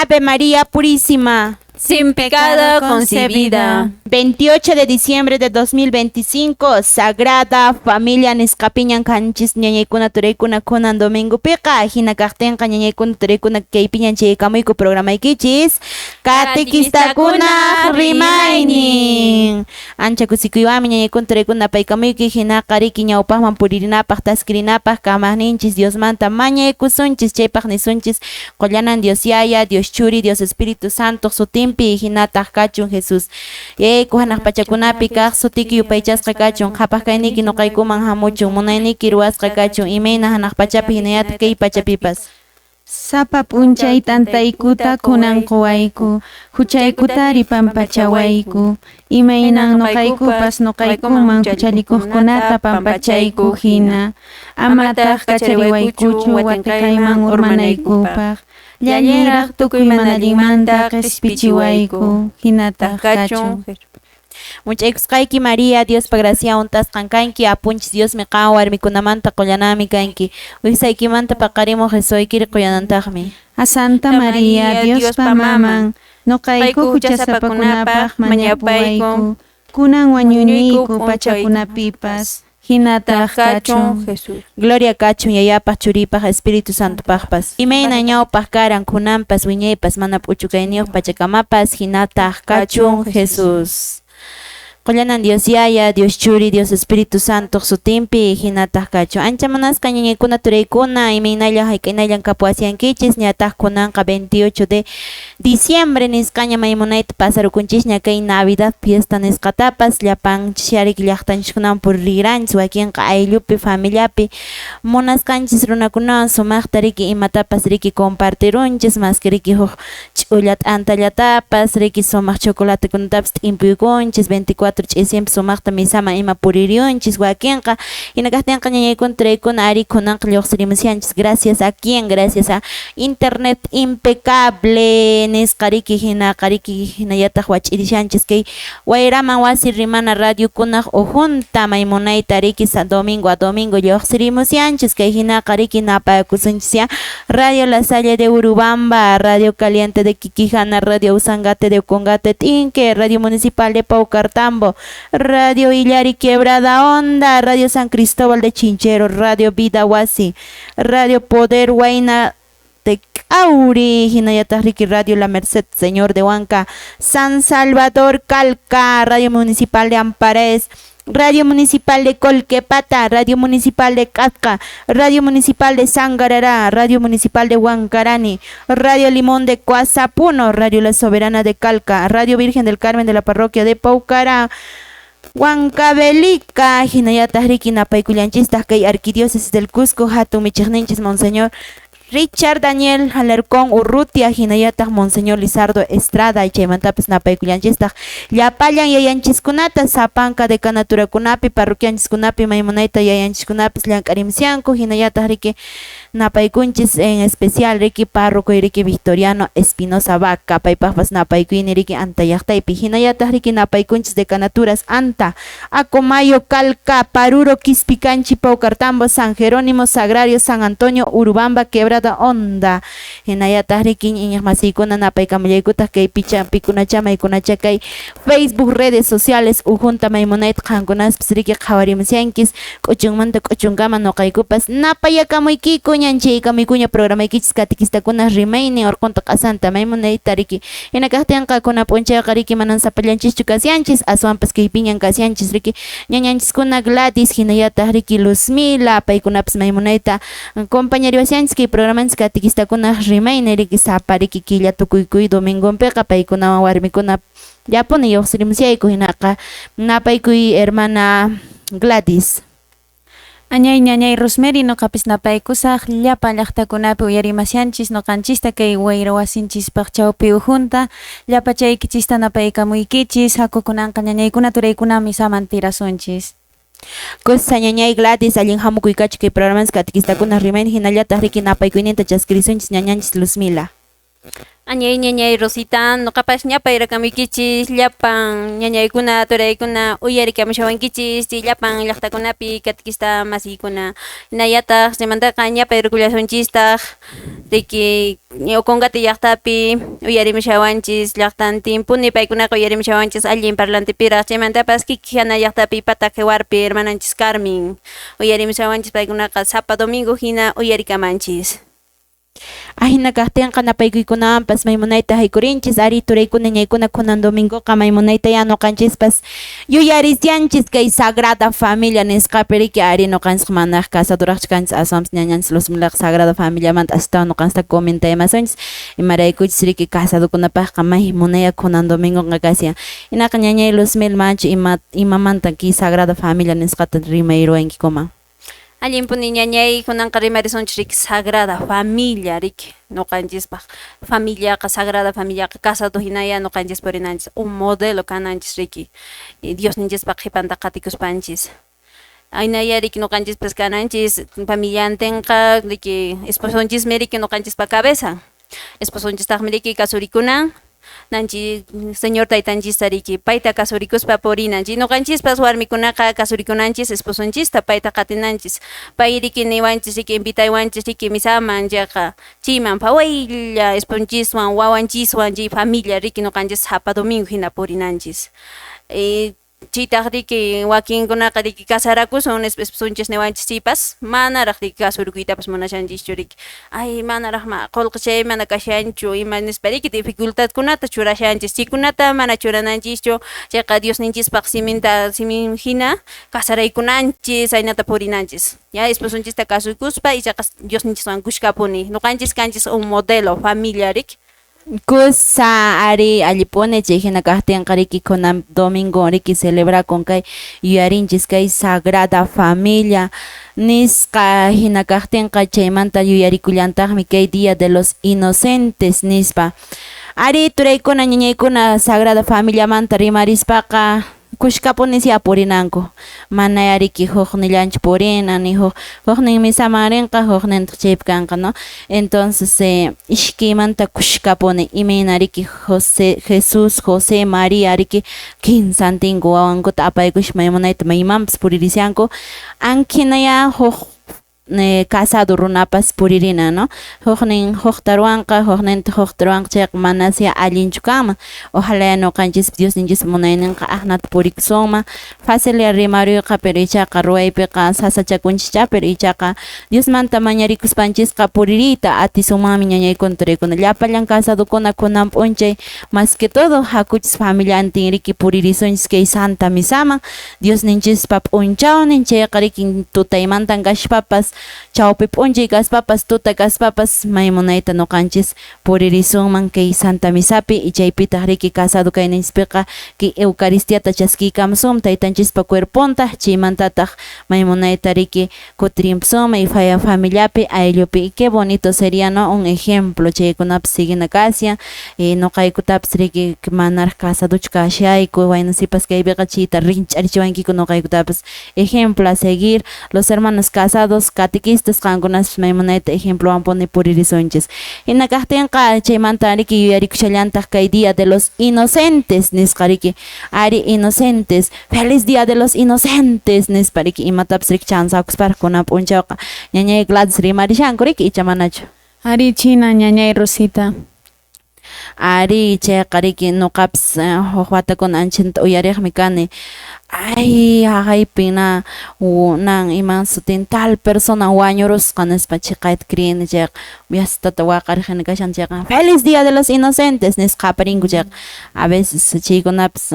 Ave María Purísima. Sin pecado concebida. 28 de diciembre de 2025, Sagrada Familia nisqapiñan kanchis ñañaykuna turaykuna kunan domingopiqa, hina kaqtinqa ñañaykuna turaykuna kaypiñan chaykamuyku programaykichis Catequistakunaq rimaynin. Ancha kusikuywanmi ñañaykuna turaykuna napaykamuyki, hinaqa riki ñawpaqman puririnapaq taskirinapaq kamaqninchis Diosmanta mañaykusunchis, chaypaq nisunchis qollanan Dios Yaya, Dios Churi, Dios Espíritu Santo sutinpi, hinataq kachun Jesús. Yayayku hanaq pachakunapi kaq sutiki yupaychasqa kachun, qhapaq kayniyki nuqaykuman hamuchun, munayniyki ruwasqa kachun, imayna hanaq pachapi hinallataq kay pachapipas. Sapa p'unchay t'antaykuta kunan quwayku, huchaykutari pampachawayku, imaynan nuqaykupas nuqaykuman huchallikuqkunata pampachayku hina, amataq kachariwaykuchu wateqayman urmanaykupaq, llallinraq tukuy mana allinmanta qispichiwayku, hinataq kachun. Much'aykusqayki María, Diospa gracia untasqan kanki, apunchis Diosmi qan warmikunamanta qullanami kanki, wijsaykimanta paqarimuq Jesuaykiri quyanantaqmi. A Santa María, Diospa maman, nuqayku huchasapakunapaq mañapuwayku, kunan wañuyniyku pachakunapipas, hinataq kachun. Jesús. Gloria kachun yayapaq, churipaq, Espíritu Santopaqpas. Imayna ñawpaq karan kunanpas wiñaypas mana p'uchukayniyuq pachakamapas, hinataq kachun Jesús. Qollanan Dios Yaya, Dios Churi, Dios Espíritu Santo sutinpi, hinataq kachun. Ancha munasqa ñañaykuna turaykuna, imaynallan hayk'aynallan kapuwasiankichis, ñataq kunanqa 28 de diciembre nisqaña maymunayta pasarukunchisña kay Navidad fiesta nisqatapas, llapanchis yariki llaqtanchiskunawan puriranchis, wakinqa ayllupi, familiapi, munasqanchis runakunawan sumaqta riki imatapas riki compartirunchis, maski riki huk ch'ulla t'antallatapas, riki sumaq chocolatekunatapas t'impuykunchis, 24 ch'isienpi sumaqta misaman ima puririyunchis wakinqa, hina kaqtinqa ñañaykuna turaykuna ari kunanqa lluqsirimushanchis, gracias a quién, gracias a internet impecable nisqa riki, hinaqa riki hinallataq wach'irishanchis kay wayraman wasi rimana radiokunaq ujunta maymunayta riki domingo a domingo lluqsirimushanchis, kay hinaqa riki napakusunchis ya Radio La Salle de Urubamba, Radio Caliente de Quiquijana, Radio Usangate de Ocongate Tinque, Radio Municipal de Paucartambo, Radio Illari Quebrada Honda, Radio San Cristóbal de Chinchero, Radio Vida Huasi, Radio Poder Huayna de Cauri, hinallataq riki Radio La Merced Señor de Huanca, San Salvador Calca, Radio Municipal de Amparés, Radio Municipal de Colquepata, Radio Municipal de Catca, Radio Municipal de Sangarará, Radio Municipal de Huancarani, Radio Limón de Coazapuno, Radio La Soberana de Calca, Radio Virgen del Carmen de la Parroquia de Paucará, Huancavelica, hinallataq riki napaykullanchistaq kay Arquidiócesis del Cusco, hatun michiqninchis Monseñor Richard Daniel Alarcón Urrutia, hinallataq Monseñor Lizardo Estrada, chaymantapas napaykullanchistaq llapallan yayanchiskunata sapanka decanaturakunapi, parroquianchiskunapi, maymunayta yayanchiskunapis llank'arimusyanku, hinallataq riki napaykunchis en especial riki párroco riki Victoriano Espinosa Vaca, paypaqpas napaykuyni riki Anta llaqtaypi, hinallataq riki napaykunchis decanaturas Anta, Acomayo, Calca, Paruro, Quispicanchi, Paucartambo, San Jerónimo, Sagrario, San Antonio, Urubamba, Quebrada Honda, hinallataq riki iñiqmasiykuna napaykamullaykutaq kay picha pikunacha maykunacha kay Facebook redes sociales ujunta maymunayta qankunaspis riki qhawarimusyanchis, k'uchunmanta k'uchunkama nuqaykupas napayakamuykiku ñanchaykamuykuña programaykichis catequistakuna rimaynin urqunta q'asanta maymunayta riki, hina kaqtinqa kuna p'unchayqa riki manan sapallanchischu kasyanchis, aswanpas kaypiñan kasyanchis riki ñañanchiskuna Gladys hinallataq riki Luzmila, paykunapas maymunayta compañariwasyanchis kay programanchis catequistakuna rimaynin riki sapa riki killa tukuykuy domingonpiqa paykunawan warmikuna llapuni lluqsirimusyayku, hinaqa napaykuy hermana Gladys. Añay ñañay Rosemary nuqapis napaykusaq llapa llaqtakunapi uyarimasyanchis nuqanchista kay wayra wasinchispaq chawpi ujunta llapa chaykichista napaykamuykichis hakukunanqa ñañaykuna turaykuna misaman tirasunchis. Kusa ñañay Gladys allin hamukuykachu kay programanchis catequistakuna rimaynin hinallataq riki napaykuyninta chaskirisunchis ñañanchis Luzmila. Añay ñañay Rosita, noqapas ñapayrakamuykichis llapan ñañaykuna, turaykuna uyarikamushawankichis chay llapan llaqtakunapi katikista masiykuna. Hinallataq chaymantaqa ñapayrukullasunchistaq riki Ocongate llaqtapi uyarimushawanchis llaqtantinpuni paykunaqa uyarimushawanchis allin parlantipiraq chaymantapas Kikihana llaqtapi Patajewarpi hermananchis Carmen uyarimushawanchis paykunaqa sapa domingo hina uyarikamanchis. Ahina kaqtinqa napaykuykunawanpas maymunayta haykurinchis ari turaykuna ñaykuna kunan domingoqa maymunayta ya noqanchispas yuyarisyanchis kay Sagrada Familia nisqapi riki ari noqanchisqa manaraq casadoraqchu kanchis aswanpas ñañanchis Luzmilaqa Sagrada Familiamanta astawan noqanchista comentaymasunchis imaraykuchis riki casadokunapaqqa may munaya kunan domingoqa kashan hinaqa ñañay Luzmil manchu ima imamanta kay Sagrada Familia nisqata rimayruwankikuman. Allinpuni ñañay kunanqa rimarisunchis riki Sagrada Familia riki noqanchispaq familiaqa Sagrada Familiaqa casado hinaya noqanchis purinanchis un modelo kananchis riki Diosninchispaq qhipanta qatikuspanchis aynaya riki noqanchispas kananchis familiantinqa riki esposonchismi riki noqanchispa cabeza esposonchistaqmi riki kasurikunan nanchi Señor taytanchista riki payta kasurikuspa purinanchis noqanchispas warmikunaqa kasurikunanchis esposonchista payta qatinanchis pay riki niwanchis riki invitaywanchis riki misaman chayqa chayman phawaylla esposonchiswan wawanchiswan chay familia riki noqanchis sapa domingo hina purinanchis chaytaq riki wakinkunaqa riki casarakusun nispa esposonchis niwanchis chaypas manaraq riki kasurikuytapas munashanchischu riki ay manaraq ma qullqichay mana kashanchu ima nispa riki dificultadkunata churashanchis chaykunata mana churananchischu chayqa Diosninchispaq siminta simin hina casaraykunanchis aynata purinanchis ya esposonchista kasukuspa ichaqa Diosninchiswan kushkapuni noqanchis kanchis un modelo familia riki. Kusa ari allipuni chay hina kaqtinqa riki kunan domingo riki celebrakun kay yuyarinchis kay Sagrada Familia nisqa hina kaqtinqa chaymanta yuyarikullantaqmi kay Día de los Inocentes nispa ari turaykuna ñañaykuna Sagrada Familiamanta rimarispaqa kushkapunisya purinanku mana riki huknillanchu purina ni huk huknin misaman rinqa huknintaq chaypi kanqa no entonces ishkaymanta kushkapuni imayna riki José Jesús José María riki kinsantinku wawankuta apaykuspa maymunayta maymanpas puririshanku ankinaya huk casado runapas puririna no huknin hukta ruwanqa huknintaq hukta ruwanqa chayqa manasya allinchu kanman ojalá noqanchis Diosninchis munayninqa aqnata purikusunman fácil rimaruyqa pero ichaqa ruwaypiqa sasachakunchischa pero ichaqa Diosmanta mañarikuspanchisqa puririyta atisunmanmi ñañaykuna turaykuna llapallan casadokuna kunan p'unchay más que todo hakuchis familiantin riki puririsunchis kay Santa Misaman Diosninchispa p'unchawnin chayqa riki tutaymantan kashpapas chawpi p'unchay kaspapas tuta kaspapas maymunayta noqanchis puririsunman kay Santa Misapi y chaypitaq riki casado kayninchispiqa kay Eucaristiata chaskiykamusun taytanchispa cuerponta chaymantataq maymunayta riki kutirimpusunman y faya familiapi ayllupi y qué bonito sería no un ejemplo chaykunapas siguina kashan noqaykutapas riki manaraq casadochu kashayku wayna sipas kaypiqa chayta rinch'arichiwankiku noqaykutapas ejemplo a seguir los hermanos casados catequistas qankunas maymunayta ejemplowanpuni puririsunchis hina kaqtinqa chaymanta riki yuyarikushallantaq kay Día de los Inocentes nisqa riki ari inocentes feliz Día de los Inocentes nispa riki imatapas riki chansakusparaq kunan p'unchawqa ñañay Gladys rimarishanku riki icha manachu. Ari china ñañay Rosita. Ari chayqa riki noqapas huk watakuna anchanta uyariqmi kani ay haqaypi na nan iman sutin tal persona wañurusqa nispa chiqayta creeni chayqa yastata waqariq hina kashan chayqa feliz Día de los Inocentes nispa qaparinku chayqa a veces chaykunapas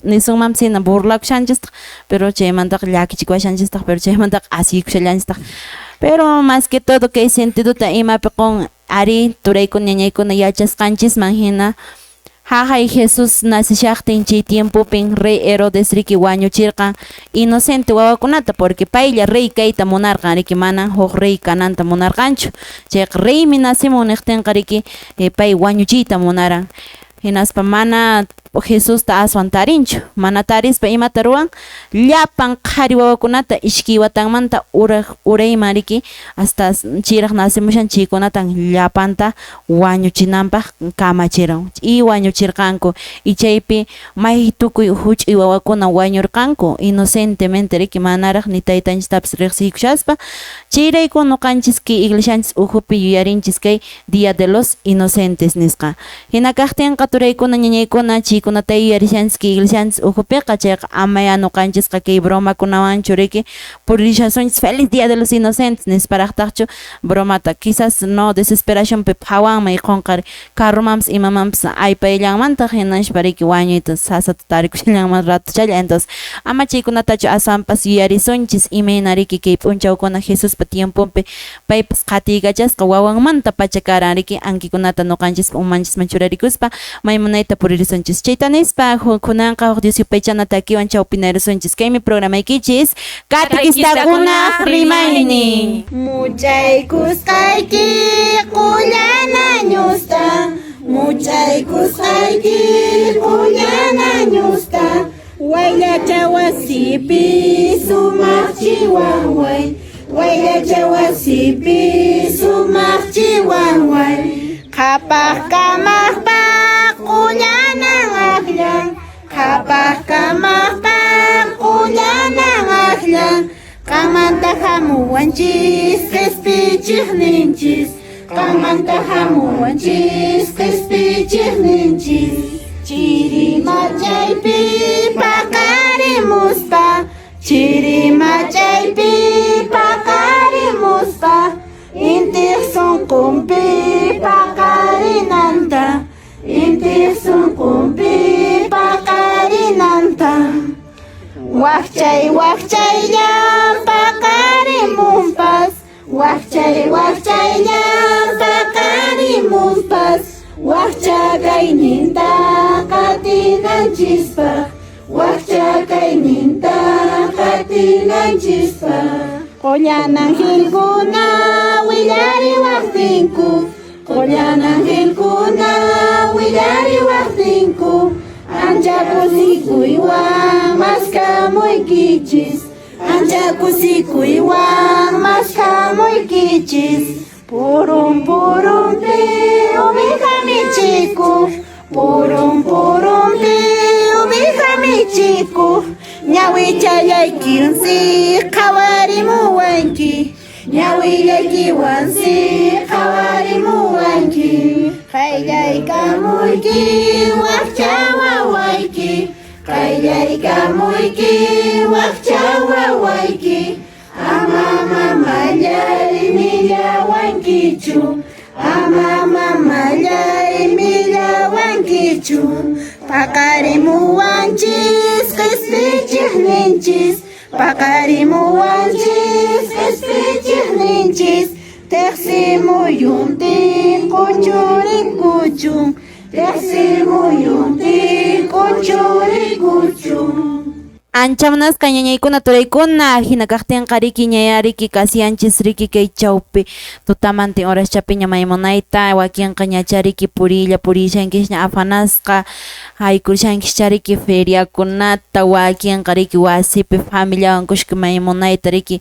nisunmanpas hina burlakushanchistaq pero chaymantaqa llakichikuwashanchistaq pero chaymantaqa asiykushallanchistaq pero más que todo kay sentidota imapi qun ari turaykuna ñañaykuna yachasqanchisman hina haqay Jesús nacishaqtin chay tiempopin rey Herodes riki wañuchirqan inocente wawakunata porque paylla rey kayta munarqan riki manan huk rey kananta munarqanchu chayqa reymi nacimun niqtinqa riki pay wañuchiyta munaran hinaspa mana Jesusta aswan tarinchu. Mana tarispa imata ruwan? Llapan qhari wawakunata ishkay watanmanta uraq urayman riki hasta chayraq nacemushan chaykunatan llapanta wañuchinanpaq kamachiran. Y wañuchirqanku. Y chaypi may tukuy huch'uy wawakuna wañurqanku inocentemente riki manaraq ni taytanchistapas riqsiykushaspa. Chayrayku ñuqanchis kay iglesianchis ukhupi yuyarinchis kay Día de los Inocentes nisqa. Hina kaqtinqa turaykuna ñañaykuna chaykunata yuyarishanchis kay iglesianchis ukhupiqa chayqa amaya ñuqanchisqa kay bromakunawanchu riki purishasunchis feliz Día de los Inocentes nisparaqtaqchu bromata quizás no desesperacionpi phawanman qunqari carromanpas imamanpas aypayllanmantaq hinaspa riki wañuyta sasata tarikushallanman ratochalla. Entonces ama chaykunatachu aswanpas yuyarisunchis imayna riki kay p'unchawkuna Jesuspa tiemponpi paypas qhatiykachasqa wawanmanta pacha karan riki ankikunata ñuqanchispa umanchisman churarikuspa may munayta puririsunchis. Chayta nispa kunanqa huk Dios yupaychana takiwan chawpinarisunchis. Kaymi programaykichis Catequistakunaq rimaynin. Muchaykusqayki qullana ñusta, muchaykusqayki qullana ñusta, wayllacha wasipi sumaq chiwanway, wayllacha wasipi sumaq chiwanway, qhapaq kamaqpa qullanan aqllan, qhapaq kamaqpa qullanan aqllan, qanmanta hamuwanchis qhispichiqninchis, qanmanta hamuwanchis qhispichiqninchis, chiri machaypi paqarimuspa, chiri machaypi paqarimuspa, intiq sunqunpi paqarinanta, intiq sunqunpi paqarinanta. Waqchay waqchayllan paqarimunpas, waqchay waqchayllan paqarimunpas, waqcha kayninta qatinanchispaq, waqcha kayninta qatinanchispaq. Qollana angelkuna willariwaqtinku, qollana angelkuna willariwaqtinku, ancha kusikuywan maskamuykichis, ancha kusikuywan maskamuykichis, purun purunpi oveja michikuq, purun purunpi oveja michikuq, ñawichallaykiwansi qhawarimuwanki, ñawillaykiwansi qhawarimuwanki, qayllaykamuyki waqcha wawayki, qayllaykamuyki waqcha wawayki, ama mamallay millawankichu, ama mamallay millawankichu, paqarimuwanchis qhispichiqninchis, paqarimuwanchis qhispichiqninchis, teqsimuyuntin quchurikuchun, teqsimuyuntin quchurikuchun. Ancha munasqa ñañaykuna turaykuna hina kaqtinqa riki ñaya riki kasiyanchis riki kay chawpi tutamantin horaschapiña maymunayta wakinqa ñacha riki puriylla purishankisña afanasqa haykushankischa riki feriakunata wakinqa riki wasipi familiawan kushka maymunayta riki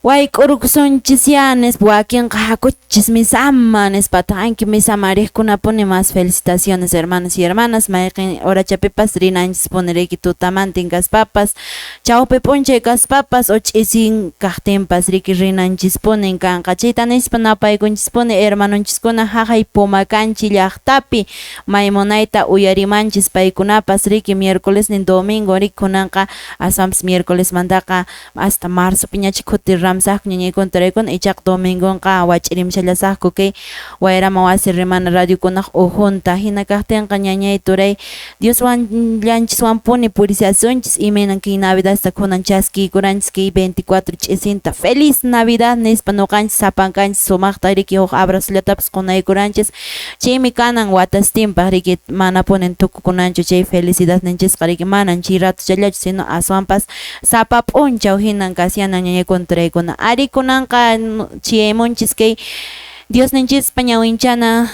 wayk'urukusunchis ya nispa wakinqa hakuchis misama nispataq anki misama riqkunapuni más felicitaciones hermanos y hermanas mayqin horachapipas rinanchispuni riki tutamantin kaspapas chawpi p'unchay kaspapas o ch'isin kaqtinpas riki rinanchispunin kanqa chayta nispa napaykunchispuni hermanonchiskuna haqay Pomacanchi llaqtapi maymunayta uyarimanchis paykunapas riki miércolesnin domingo riki kunanqa aswanpas miércolesmantaqa hasta marzo piñachi kuti ramsaqku ñañaykuna turaykuna ichaqa domingonqa wach'irimshallasaqku kay wayrama wasi rimana radiokunaq ukhunta hina kaqtinqa ñañay turay Dioswan llanchiswanpuni purishasunchis imaynan kay Navidadta kunan chaskiykuranchis kay 24 ch'isinta feliz Navidad nispa ñuqanchis sapankanchis sumaqta riki huk abrazollatapas qunaykuranchis chaymi kanan watastinpaq riki manapunin tukukunanchu chay felicidadninchisqa riki manan chay ratochallachu sino aswanpas sapa p'unchaw hinan kasyanan ñañaykuna turaykuna ari kunanqa chiyaymunchis kay Diosninchispa ñawinchana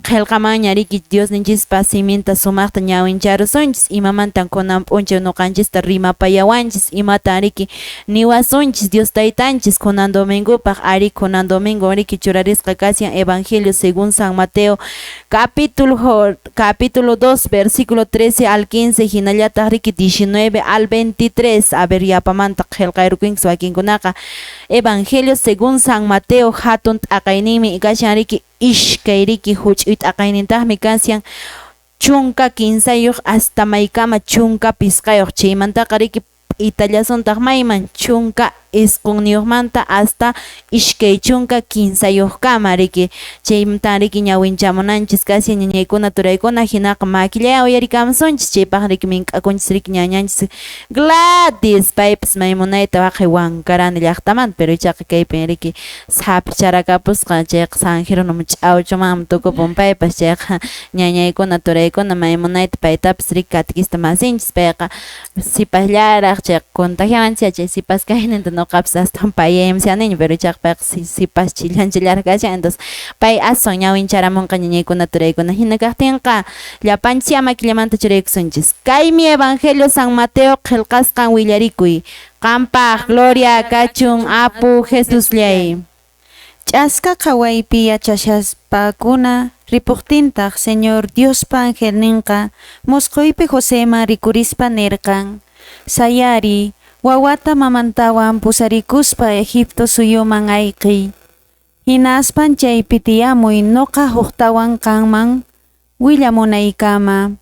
qillqamanña riki Diosninchispa siminta sumaqta ñawincharusunchis, imamantan kunan p'unchay ñuqanchista rimapayawanchis, imatan riki niwasunchis Dios taytanchis kunan domingopaq. Ari kunan domingo riki churarisqa kashan Evangelio según San Mateo capítulo 2 versículo 13 al 15 hinallataq riki 19 al 23. A ver, yapamanta qillqayrukunchis wakinkunaqa. Evangelio según San Mateo hatun t'aqayninmi kashan riki iskay riki huch'uy t'aqaynintaqmi kashan 13 hasta maykama 15, chaymantaqa riki p'itallasuntaq mayman 19manta hasta 23kama riki chaymantan riki ñawinchamunanchis kashan ñañaykuna turaykuna. Hinaqa makillaya uyarikamusunchis, chaypaq riki mink'akunchis riki ñañanchis Gladys, paypas maymunayta waqay Wankarani llaqtamanta, pero ichaqa kaypin riki saphicharakapusqa, chayqa San Jerónimo ch'awchumanmi tukupun paypas. Chayqa ñañaykuna turaykuna maymunayta paytapas riki katikista masinchis, payqa sipasllaraq, chayqa contagiawanchis chay sipas kayninta, ñuqapas astawan payayamsianiña, pero ichaqa payqa sipas chillanchillaraq kashan, entonces pay aswan ñawincharamunqa ñañaykuna turaykuna. Hina kaqtinqa llapanchis makillamanta churaykusunchis. Kaymi Evangelio San Mateo qillqasqan willarikuy. Qampaq gloria kachun Apu Jesusllay. Ch'aska qhawaypi yachashaspakuna ripuqtintaq Señor Diospa angelninqa musqhuypi Joseman rikurispa nirqan: Sayariy, wawata mamantawan pusarikuspa Egipto suyuman ayqiy. Hinaspan chaypi tiyamuy nuqa huktawan qanman willamunaykama.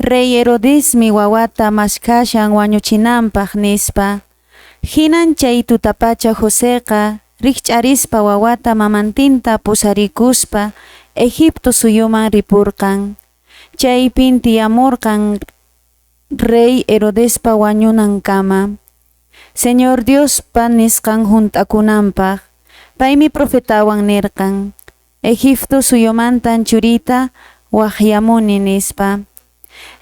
Rey Herodesmi wawata maskhashan wañuchinanpaq, nispa. Hinan chay tutapacha Joseqa rikch'arispa wawata mamantinta pusarikuspa Egipto suyuman ripurqan. Chaypin tiyamurqan rey Herodespa wañunankama. Señor Diospa nisqan hunt'akunanpaq, paymi profetawan nirqan: Egipto suyumantan churita waqyamuni, nispa.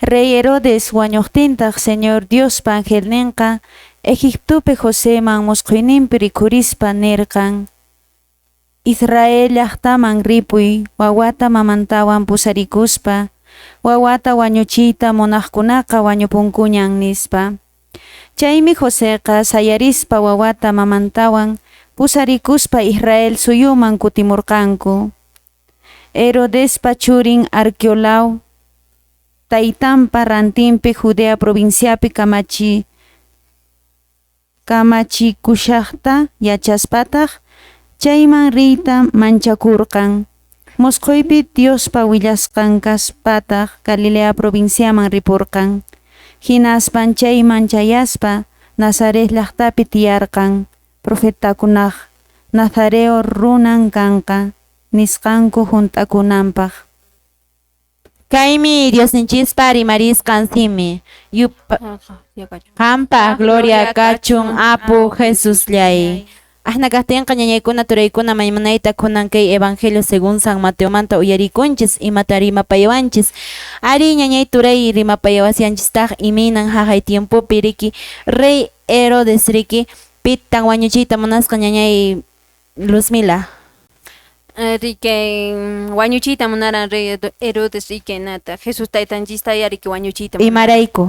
Rey Herodes wañuqtintaq Señor Diospa angelninqa Egiptopi Joseman musqhuyninpi rikhurispa nirqan: Israel llaqtaman ripuy wawata mamantawan pusarikuspa, wawata wañuchiyta munaqkunaqa wañupunkuñan, nispa. Chaymi Joseqa sayarispa wawata mamantawan pusarikuspa Israel suyuman kutimurqanku. Herodespa churin Arquelao taytanpa rantinpi Judea provinciapi kamachikushaqta yachaspataq chayman riyta manchakurqan. Musqhuypi Diospa willasqan kaspataq Galilea provinciaman ripurqan. Hinaspan chayman chayaspa Nazaret llaqtapi tiyarqan. Profetakunaq Nazareo runan kanqa nisqanku hunt'akunanpaq. Kaymi Diosninchispa rimarisqan simi. Qampa gloria kachun Apu Jesusllay. Ahna kaqtinqa ñañaykuna turaykuna maymunayta kunan kay Evangelio según San Mateomanta uyarikunchis, imata rimapayawanchis. Ari ñañay turay rimapayawasianchistaq imaynan haqay tiempopi riki rey Herodes riki pitan wañuchiyta munasqa, ñañay Luzmila. Riki wañuchiyta munaran rey Herodes riki nata Jesús taytanchista riki wañuchiyta munaran. Imarayku?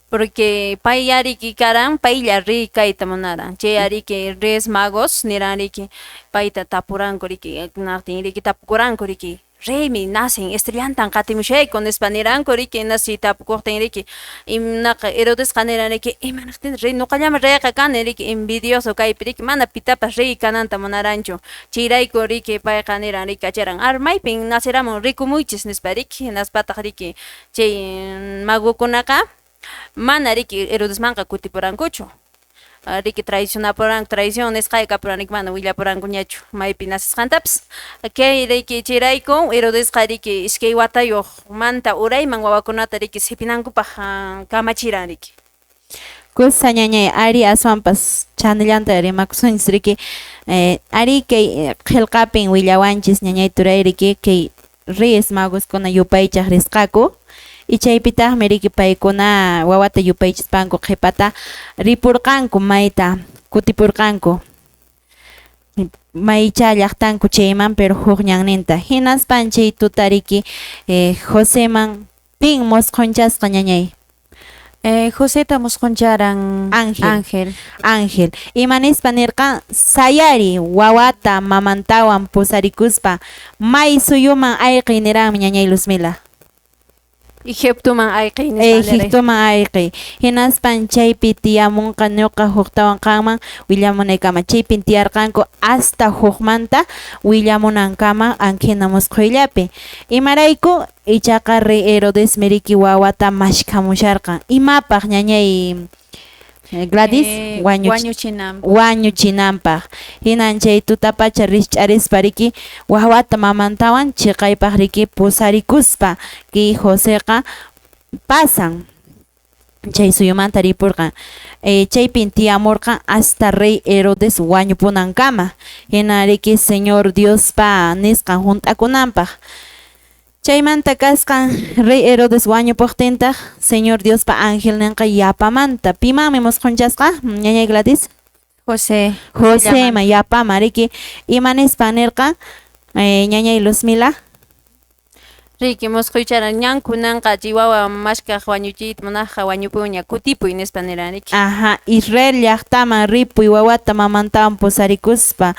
Porque pay ariki karan paylla rey kayta munaran. Chay ariki reyes magos niran riki payta tapuranku riki naqtin riki tapukuranku riki reymi nacen estrellantan qatimushayku nispa niranku riki nasi tapukuqtin riki imnaqa Herodesqa niran riki imanaqtin rey nuqallami reyqa kani riki envidioso kaypi riki mana pitapas rey kananta munaranchu chayrayku riki payqa niran riki kacharan ar maypin naceramun rikumuychis nispa riki hinaspataq riki chay magukunaqa mana riki Herodesmanqa kutipurankuchu riki traicionapuranku traición nisqay kapuran riki mana willapurankuñachu maypi nacesqantapas kay riki chayrayku Herodesqa riki iskay watayuqmanta urayman wawakunata riki sipinankupaq kamachiran riki. Kusa ñañay ari aswanpas chanillanta rimakusunchis riki ari kay qillqapin willawanchis ñañay turay riki kay reyes magoskuna yupaychaq risqaku y chaypitaqmi riki paykuna wawata yupaychispanku qhipata ripurqanku mayta kutipurqanku. Maychá llaqtanku chayman, pero huk ñanninta. Hinaspan chay tuta riki Joseman pin mosqonchasqa, ñañay? Joseta mosqoncharan Ángel. Ángel. Ángel. Ima nispa nirqan? Sayari, wawata mamantawan pusarikuspa may suyuman ayqiy niranmi, ñañay Luzmila. Egiptoman ayqiy nispa niray. Egiptoman ayqiy. Hinaspan chaypi tiyamunqa ñuqa huktawan qanman willamunaykama. Chaypin tiyarqanku hasta hukmanta willamunankama ankhina musqhuyllapi. Imarayku? Ichaqa rey Herodesmi riki wawata mashkhamusharqan. Imapaq, ñañay Gladys? Wañuchinanpaq. Wañuchinanpaq. Hinan chay tutapacha rikch'arispa riki wawata mamantawan chiqaypaq riki pusarikuspa kay Joseqa pasan chay suyumanta ripurqan. Chaypin tiyamurqan hasta rey Herodes wañupunankama. Hina riki Señor Diospa nisqan hunt'akunanpaq. Chaymanta kasqan rey Herodes wañupuqtintaq Señor Diospa angelninqa yapamanta. Pimanmi mosqonchasqa, ñañay Gladys? José. Joseman yapama riki. Ima nispan nirqan, ñañay Luzmila? Riki mosqoycharan ñan kunanqa chay wawa mashkaq wañuchiyta munaqqa wañupuña kutipuy nispa niran riki. Aha, Israel llaqtaman ripuy wawata mamantawan pusarikuspa.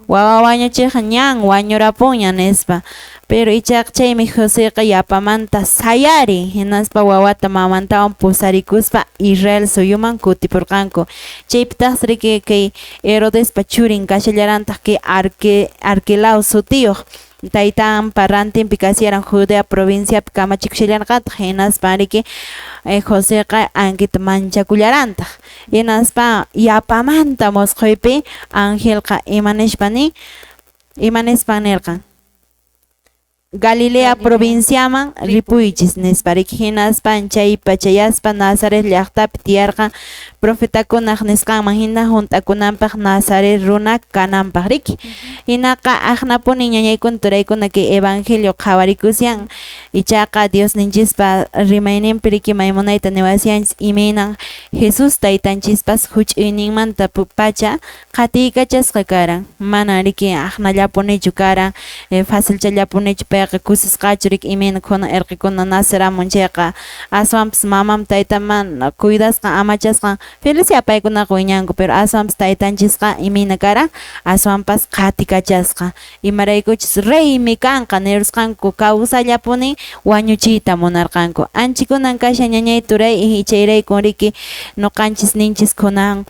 Wawa wañuchiqqa ñan wañurapunña nispa. Pero ichaqa chaymi Joseqa yapamanta sayari hinaspa wawata mamantawan pusarikuspa Israel suyuman kutipurqanku. Chaypitaqsi riki kay Herodespa churin kashallarantaq kay Arquelao sutiyuq. Taytanpa rantinpi kasharan Judea provinciapi kamachikushallarqataq. Hinaspa riki Joseqa ankita manchakullarantaq. Hinaspa yapamanta mosqhuypi angelqa ima nishpa nin? Ima nispan nirqan? Galilea Galilea. Provinciaman ripuychis nispa riki. Hinaspan chay pachayaspa Nazaret llaqtapi tiyarqan profetakunaq nisqanman hina hunt'akunanpaq Nazaret runa kananpaq riki. Hinaqa aqnapuni ñañaykuna turaykuna kay evangelio qhawarikusyan. Ichaqa Diosninchispa rimayninpi riki maymunayta niwasyanchis imaynan Jesús taytanchispas huch'uyninmanta pacha qatiykachasqa karan. Mana riki aqnallapunichu karan, facilchallapunichu payqa kusisqachu riki imayna kunan irqikuna naceramun chayqa aswanpas mamam taytaman cuidasqan amachasqan felicia paykunaqa wiñanku, pero aswanpas taytanchisqa imayna karan aswanpas qatikachasqa. Imaraykuchus reymi kanqa nirusqanku kawsallapuni wañuchiyta munarqanku. Anchikunan kashan ñañay turay chayraykun riki ñuqanchis ninchis kunan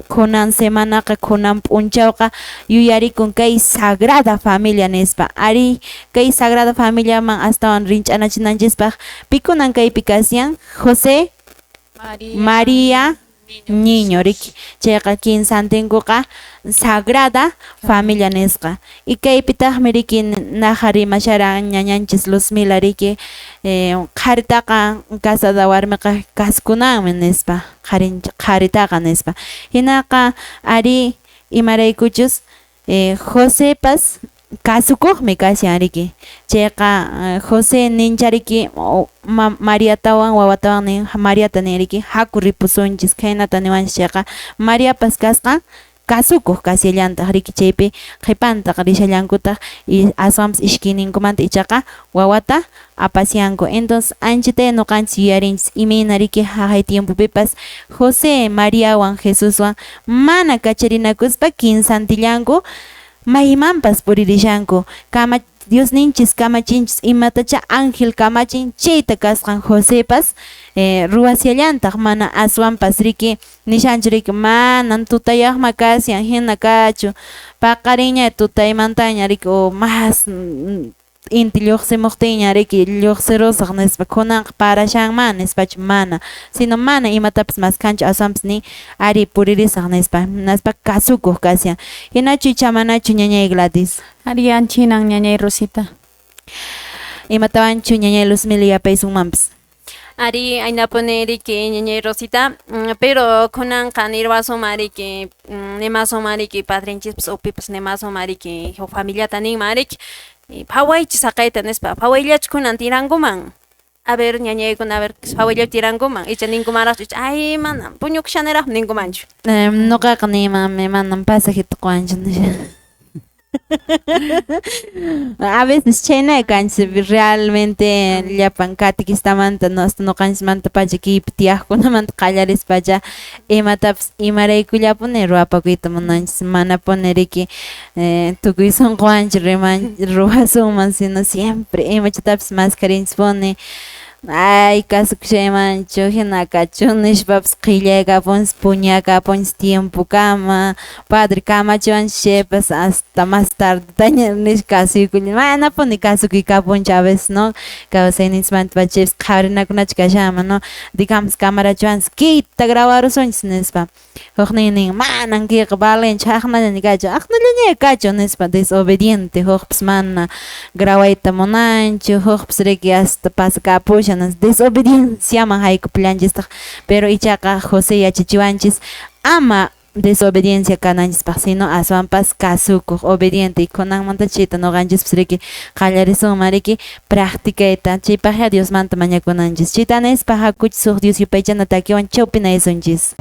kunan semanaqa kunan p'unchawqa yuyarikun kay Sagrada Familia nispa. Ari kay Sagrada Familiaman astawan rinch'anachinanchispaq pikunan kaypi kashan? José, María, María, niño riki. Chayqa kinsantinkuqa Sagrada Familia nisqa. Y kaypitaqmi riki naja rimasharan ñañanchis Luzmila riki qharitaqa casada warmiqa kaskunanmi nispa, qharitaqa nispa. Hinaqa ari imaraykuchus Josepas kasukuqmi kashan riki. Chayqa José nincha riki Mariatawan wawatawan nin Mariata nin riki haku ripusunchis khaynata niwanchis chayqa Mariapas kasqan kasukuq kashallantaq riki chaypi qhipantaq rishallankutaq y aswanpas ishkayninkumanta ichaqa wawata apasyanku. Entonces anchata ñuqanchis yuyarinchis imayna riki haqay tiempopipas José Mariawan Jesuswan mana kacharinakuspa kinsantillanku maymanpas puririshanku. Kama Diosninchis kamachinchis imatacha ángel kamachin chayta kasqan Josepas ruwasillantaq mana aswanpas riki nishanchu riki manan tutayaqma kashan hina kachu paqarinña tutaymantaña riki o mas inti lluqsimuqtinña riki lluqsirusaq nispa kunanqa parashanman nispachu mana sino mana imatapas maskanchu aswanpas nin ari puririsaq nispa nispa kasukuq kashan. Hinachu icha manachu ñañay Gladys? Ari anchinan ñañay Rosita. Imatawanchu ñañay Luzmila yapaysunmanpas? Ari aynapuni riki ñañay Rosita, pero kunanqa nirwasunman riki, nimasunman riki padrinchispas upipas nimasunman riki huk familiata ninman riki phawaychis haqayta nispa, phawayllachu kunan tirankuman? A ver ñañaykuna, a ver phawayllachu tirankuman? Icha ninkumanraqchu, icha ay manam puñukushaniraqmi ninkumanchu. Ñuqaqa nimanmi manam pasajita quwanchu nisha. A veces chhayna kanchis realmente llapan catequistamanta no hasta ñuqanchismanta pacha kaypi tiyaqkunamanta qallarispacha imatapas imaraykullapuni ruwapakuyta munanchis manapuni riki tukuy sunquwanchik riman ruwasunman sino siempre imachatapis maskarinchispuni ay kasukushaymanchu hina kachun nishpapas qhillaykapunchis puñakapunchis tiempokama padre kamachiwanchis chaypas hasta más tardetaña nish kasuykullani manapuni kasukuykapunchu a veces no kawsayninchikmanta pacha qhawarinakunachu kashanman no digamos kamarachiwanchis kayta grabarusunchis nispa huknin nin manan kayqa valenchu aqnallaña kachun aqnallaña kachun nispa desobediente hukpas mana grabayta munanchu hukpas riki hasta pasakapushan desobedienciaman haykupullanchistaq pero ichaqa José yachachiwanchis ama desobediencia kananchispaq sino aswanpas kasukuq obediente y kunanmanta chayta ñuqanchispas riki qallarisunman riki practicayta chaypaqqa Diosmanta mañakunanchis chayta nispa hakuchis huk Dios yupaychana takiwan chawpinaysunchis.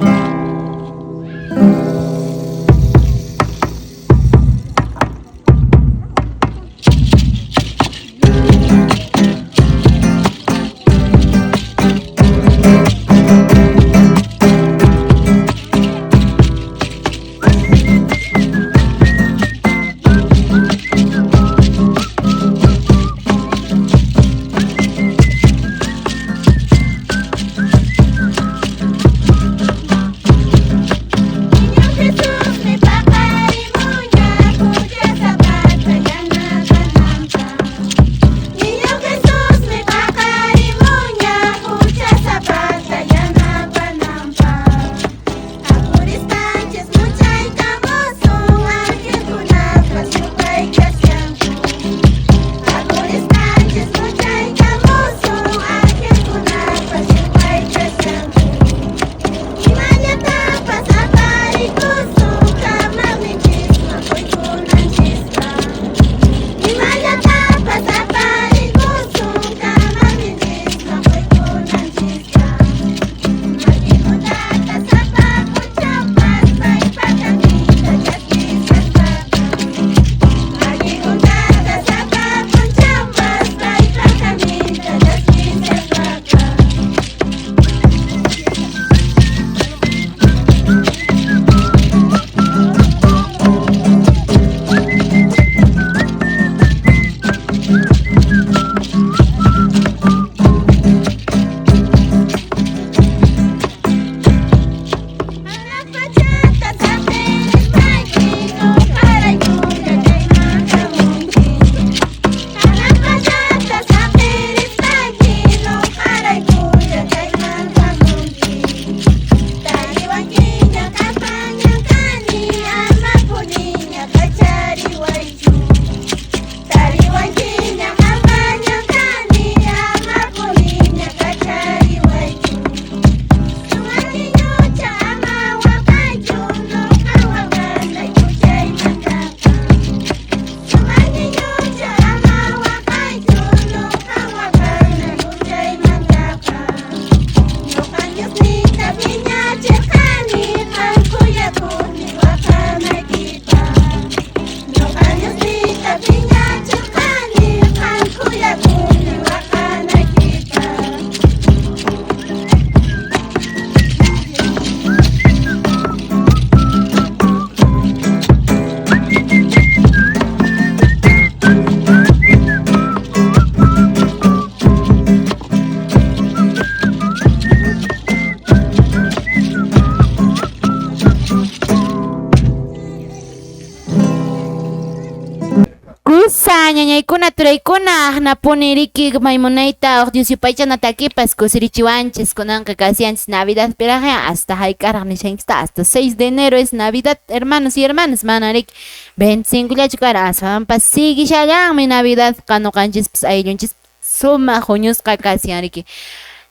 Ñañaykuna turaykuna aqnapuni riki maymunayta uq Dios yupaychana takipas kusirichiwanchis kunanqa kasianchis Navidad piraqya hasta hayk'araq nishanchista hasta 6 de enero es Navidad hermanos y hermanas mana riki 25 llachu kara aswanpas siguishallanmi Navidad ñuqanchispas ayllunchis sumaq huñusqa kasian riki.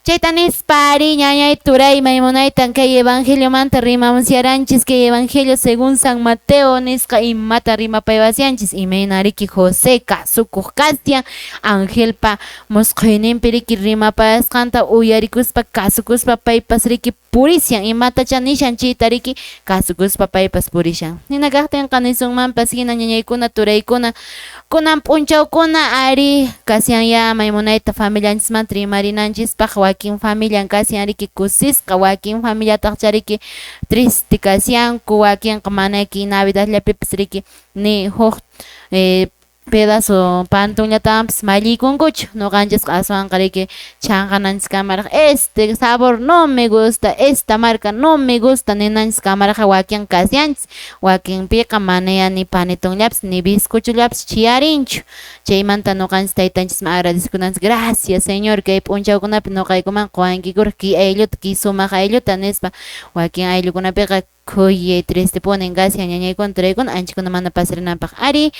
Chayta nispa ari ñañay turay maymunaytan kay evangeliomanta rimamusyaranchis, kay evangelio según San Mateo nisqa imata rimapaywasyanchis, imayna riki José kasukuq kasyan angelpa musqhuyninpi riki rimapayasqanta uyarikuspa kasukuspa paypas riki purishan, imatacha nishan chayta riki kasukuspa paypas purishan. Hina kaqtinqa nisunmanpas hina ñañaykuna turaykuna kunan p'unchawkuna ari kasyan ya maymunayta familianchismanta rimarinanchispaq, wakin familian kasyan riki kusisqa, wakin familiataqcha riki triste kasyanku, wakinqa manaki navidadllapipas riki ni huk pedazo pantunllatawanpas malliykunkuchu, ñuqanchisqa aswanqa riki chhanqananchiskamaraq este sabor no me gusta, esta marca no me gusta ninanchiskamaraq wakin kasyanchis, wakinpiqa manaya ni panetonllapas ni bizcochollapas chiyarinchu. Chaymanta ñuqanchis taytanchisman agradecekunanchis, gracias señor kay p'unchawkunapi ñuqaykuman quwankikuraq kay aylluta, kay sumaq aylluta nispa. Wakin ayllukunapiqa khuyay tristepunin kashan ñañaykuna turaykuna anchikuna mana pasarinanpaq. Ari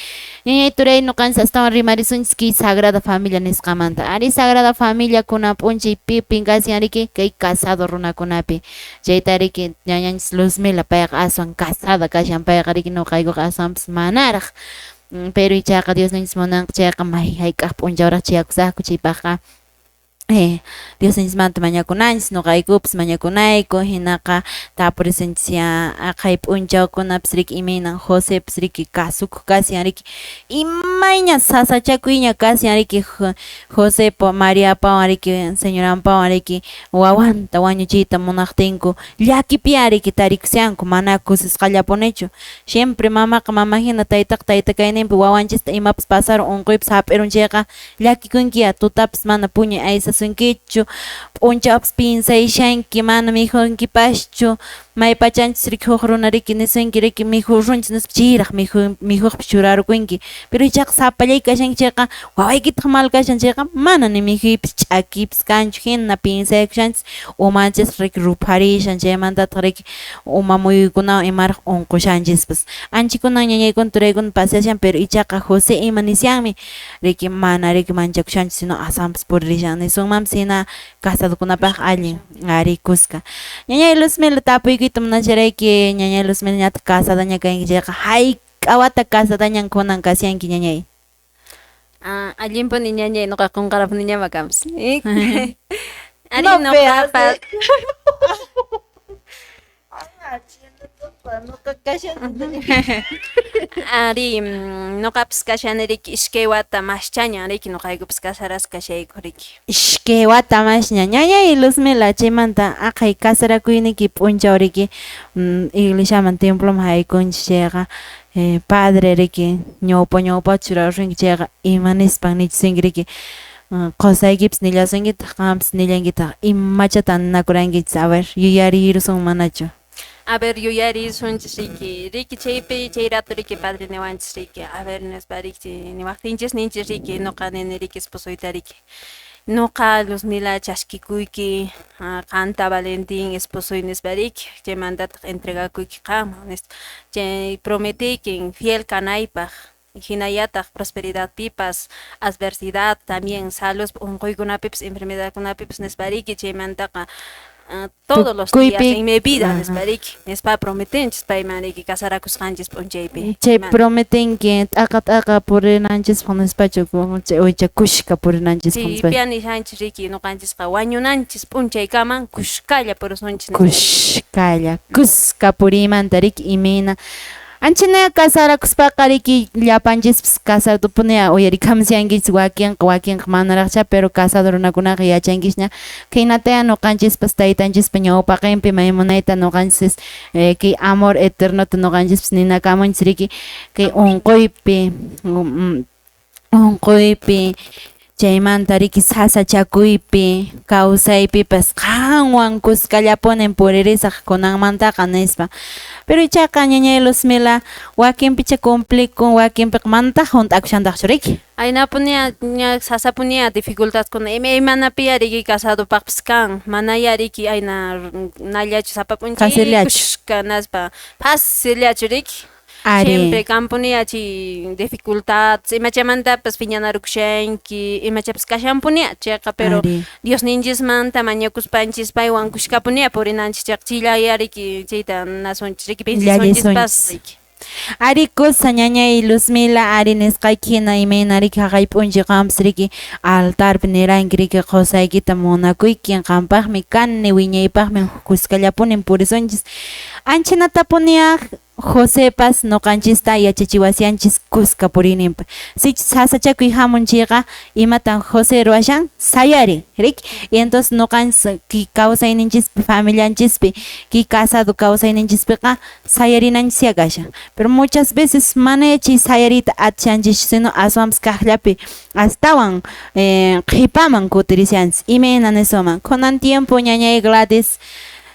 ñañay turay ñuqanchis astawan rimarisunchis kay Sagrada Familia nisqamanta. Ari Sagrada Familia kunan p'unchay pipin kashan riki kay casado runakunapi. Chayta riki ñañanchis Luzmila payqa aswan casada kashan, payqa riki ñuqaykuqa aswanpas manaraq. Pero ichaqa Diosninchis munanqa chayqa may hayk'aq p'unchawraq chayakusaqku chaypaqqa Diosninchismanta mañakunanchis, ñuqaykupas mañakunayku, hinaqa tapurisunchis ya aqhay p'unchawkunapas riki imaynan Josepas riki kasukuq kashan riki, imayña sasachakuyña kashan riki Josepa Mariapawan riki señoranpawan riki wawanta wañuchiyta munaqtinku llakipiya riki tarikushanku, mana kusisqallapunichu. Siempre mamaqa mama hina, taytaqa tayta kayninpi wawanchista imapas pasarun unquypas hap'irun chayqa llakikunkiya, tutapas mana puñuy aysasunkichu, p'unchawpas pinsashanki, mana mikhunkipaschu, maypachanchis riki huk runa riki nisunki riki mikhurunchis nispa chayraq mikhuqpas churarukunki, pero ichaqa sapallayki kashanki chayqa wawaykitaq mal kashan chayqa mana ni mikhuypas ch'akiypas kanchu, hina pinsaykushanchis umanchisqa riki rupharishan, chaymantataq riki uma muyuykunawan imaraq unqushanchispas. Anchikunan ñañaykuna turaykuna pasashan, pero ichaqa José ima nishanmi riki mana riki manchakushanchis, sino aswanpas puririshan nisunmanpas hina casadokunapaq allin ari kuska. Ñañay Luzmila tapuykuyta munasharayki, ñañay Luzmila ñataq casadaña kanki chayqa hayk'a wata casadañan kunan kashanki ñañay? Allinpuni ñañay ñuqa qunqarapuniñama kanpas. Ari No ñuqapas Ari ñuqapas kashani riki iskay wata maschañan riki ñuqaykupas casarasqa kashayku riki. Iskay wata masña ñañay Luzmila chaymanta aqhay casarakuyniyki p'unchaw riki iglesiaman temploman haykunchis chayqa padre riki ñawpa ñawpata churarunki chayqa ima nispan nichisunki riki qusaykipas nillasunkitaq qanpas nillankitaq imachata ninakurankichis, a ver yuyarirusun manachu. A ver yuyarisunchis riki, riki chaypi chay rato riki padre niwanchis riki, a ver nispa riki niwaqtinchis ninchis riki ñuqa nini riki esposoyta riki, ñuqa Luzmila chaskikuyki qanta Valentín esposoy nispa riki, chaymantataq entregakuyki qanman nispa, chay prometiykin fiel kanaypaq, hinallataq prosperidadpipas, adversidad también salud unquykunapipas enfermedadkunapipas nispa riki, chaymantaqa todos los días en mi vida nispa riki, nispa prometenchis payman riki casarakusqanchis p'unchaypi. Chay prometenki t'aqa t'aqa purinanchispaq nispachu uycha kushka purinanchispaq nispa. Sí, pianishanchis riki ñuqanchisqa wañunanchis p'unchaykaman kushkalla purisunchis. Kushkalla, kuska puriymanta riki imayna. Anchina casarakuspaqa riki llapanchispas casadopuni uyarikamusyankichis, wakinqa wakinqa manaraqcha, pero casado runakunaqa yachankisña. Khaynataya ñuqanchispas taytanchispa ñawpaqinpi maymunayta ñuqanchis kay amor eternota ñuqanchispas ninakamunchis riki kay unquypi, unquypi chaymanta riki sasachakuypi kawsaypipas qanwan kuskallapunin puririsaq kunanmantaqa nispa. Pero ichaqa ñañay Luzmila wakinpicha cumplikun wakinpiqa manataq hunt'akushantaqchu riki. Aynapunia ña sasapunia dificultadkuna imaymanapiya riki casadopaqpas kan, manaya riki ayna nallachu sapa p'unchay Facillachu. kushka naspa facillachu riki. Ari. Siempre kanpunia chay dificultad, imachamantapas phiñanarukushanki, imachapas kashanpunia chayqa, pero Ari. Diosninchismanta mañakuspanchis paywan kushkapunia purinanchis chayqa chillaya riki chayta nasunchis riki Llallisunchis. vencesunchispas riki. Ari kusa ñañay Luzmila, ari nisqayki hina imayna riki haqay p'unchay qanpas riki altarpi niranki riki qusaykita munakuykin qanpaqmi kani wiñaypaqmi kuskallapunin purisunchis. Anchanatapuniaq Josepas noqanchista yachachiwasyanchis kuska puriyninpi. Sichus sasachakuy hamun chayqa imatan José ruwashan sayarin riki. Y entonces noqanchis ki kawsayninchispi familianchispi ki casado kawsayninchispiqa sayarinanchis kashan. Pero muchas veces mana chay sayariyta atishanchis sino aswanpas kaqllapi astawan qhipaman kutirishanchis. Imayna nisuman kunan tiempo ñañay Gladys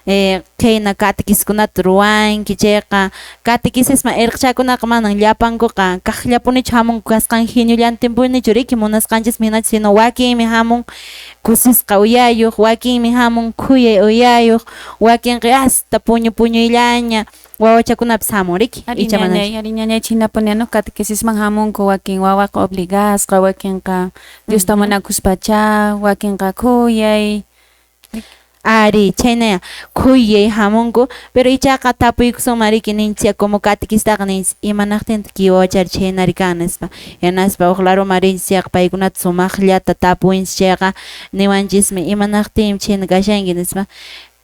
khayna catequiskunata ruwanki chayqa catequisisman irqichakunaqa manan llapankuqa kaqllapunichu hamunku kasqan hinullantinpunichu riki munasqanchismi hinachu sino wakinmi hamun kusisqa uyayuq, wakinmi hamun khuyay uyayuq, wakinqa hasta puñu puñuyllaña wawachakunapis hamun riki. Ari Icha manachu. ñañay, ari ñañay chhinapunia no catequisisman hamunku wakin wawaqa obligasqa, wakinqa Diosta munakuspacha, wakinqa khuyay. Ari, chhaynaya khuyay hamunku, pero ichaqa tapuykusunman riki ninchis como catequistaqa ninchis imanaqtintaq kay wawachari chhaynari kan nispa. Hinaspa huk laruman rinchis paykunata sumaqllata tapuwinchis chayqa niwanchismi imanaqtinmi chhayna kashanki nispa.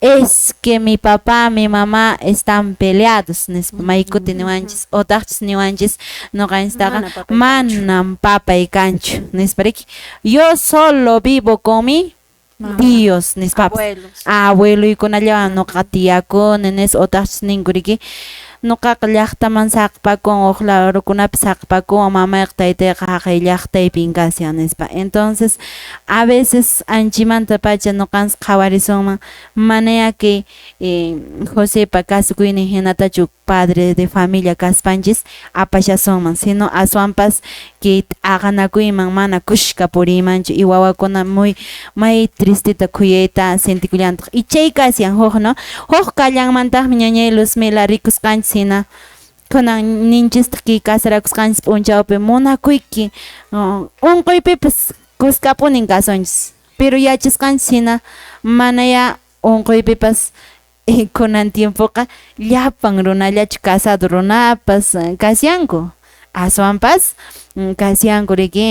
Es que mi papá, mi mamá están peleados nispa maykuti niwanchis otaqchis niwanchis noqanchistaqa manam papay kanchu nispa riki. Yo solo vivo con mi tíos nispapas. Abuelos. Abueluykunallawan noqa tiyakuni nispa otaqchis ninku riki. Noqaqa llaqtaman saqpakun huk larukunapi saqpakun mamayqa taytayqa haqay llaqtaypin kashan nispa. Entonces a veces anchimantapacha noqanchis qhawarisunman manaya kay Josepa kasukuynin hinatachu padre de familia kaspanchis apashasunman sino aswanpas kay t'aqanakuyman mana kushka puriymanchu y wawakuna muy may tristeta khuyayta sentikullantaq. Y chay kashan huk no huk kallanmantaqmi ñañay Luzmila rikusqanchis hina kunan ninchistaq kay casarakusqanchis p'unchawpi munakuyki unquypipas kuskapunin kasunchis pero yachasqanchis hina manaya unquypipas kunan tiempoqa llapan runallachu casado runapas kasyanku aswanpas kasyanku riki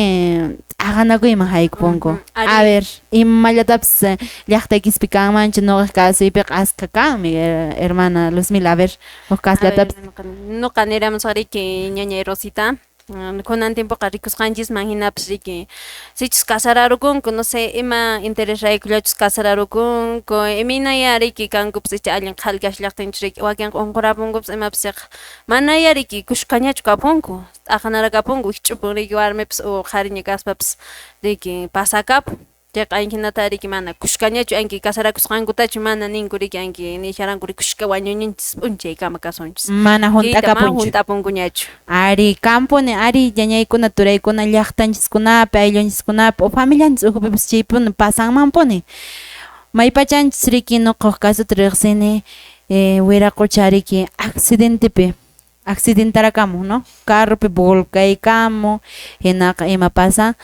t'aqanakuyman haykupunku. A ver, imallatapis llaqtaykispi kanmanchu noqaq kasuypiqa askha kanmi hermana Luzmila, a ver, huk kasllatapis. Noqa niramusaq riki ñañay Rosita. Kunan tiempoqa rikusqanchisman hinapas riki sichus casararukunku no sé ima interés raykullachus casararukunku imaynaya riki kankupas icha allin qhali kashallaqtinchus riki wakinqa unqurapunkupas imapas chayqa manaya riki kushkañachu kapunku t'aqanarakapunku wikch'upun riki warmipas o qhariña kaspapas riki pasakapun chayqa anhinata riki mana kushkañachu anki casarakusqankutachu mana ninku riki anki nisharanku riki kushka wañuñinchis p'unchaykama kasunchis. Mana hunt'akapunchu. Hunt'apunkuñachu. Ari kampuni ari ñañaykuna turaykuna llaqtanchiskunapi ayllunchiskunapi o familianchis ukhupipas chaypuni pasanmanpuni. Maypachanchis riki noqa huk kasuta riqsini wiraqucha riki accidentepi accidentarakamun no carropi volcaykamun hinaqa ima pasan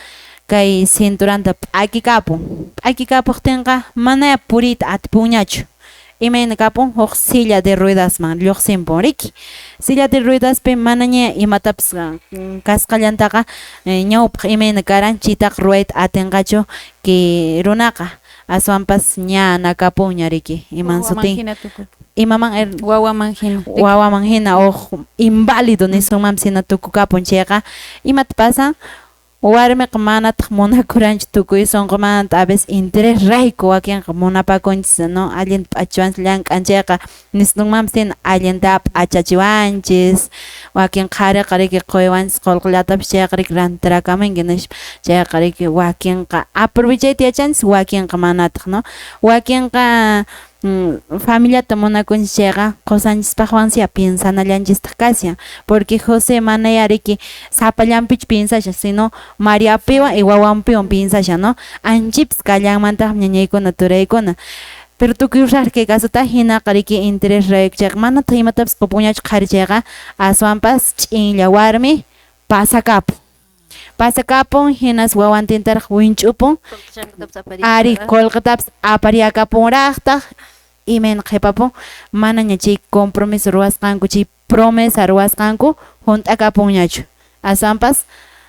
kay cinturanta p'akikapun p'akikapuqtinqa manaya puriyta atipunñachu imayna kapun huk silla de ruedasman lluqsinpun riki silla de ruedaspi manaña imatapas kasqallantaqa ñawpaq imayna karan chaytaqa ruwayta atinqachu kay runaqa aswanpas ña nakapunña riki iman sutin imaman wawaman hina wawaman hina huk inválido nisunmanpis hina tukukapun chayqa imata pasan warmiqa manataq munakuranchu tukuy sunqumanta a veces interés rayku wakinqa munapakunchis no allinta p'achachiwanchis llank'an chayqa nisunmanpis hina allinta p'achachiwanchis wakin qhariqa riki quywanchis qullqillatapis chayqa riki rantirakamunki nispa chayqa riki wakinqa aprovechayta yachanchis wakinqa manataq no wakinqa familiata munakunchis chayqa qusanchispaqwansi piensanallanchistaq kashan porque José manaya riki sapallanpichu piensashan sino Mariapiwan y wawanpiwan piensashan no anchipis kallanmantaqmi ñañaykuna turaykuna Pero tukuy usaq kay casota hinaqa riki interés rayku chayqa manataq imatapas qupunñachu qhari chayqa aswanpas ch'inlla warmi pasakapun. Pasakapun hinas wawantintaraq winch'upun ari qullqitapas apariakapunraqtaq imayna qhipapun manaña chay compromiso ruwasqanku chay promesa ruwasqanku hunt'akapunñachu aswanpas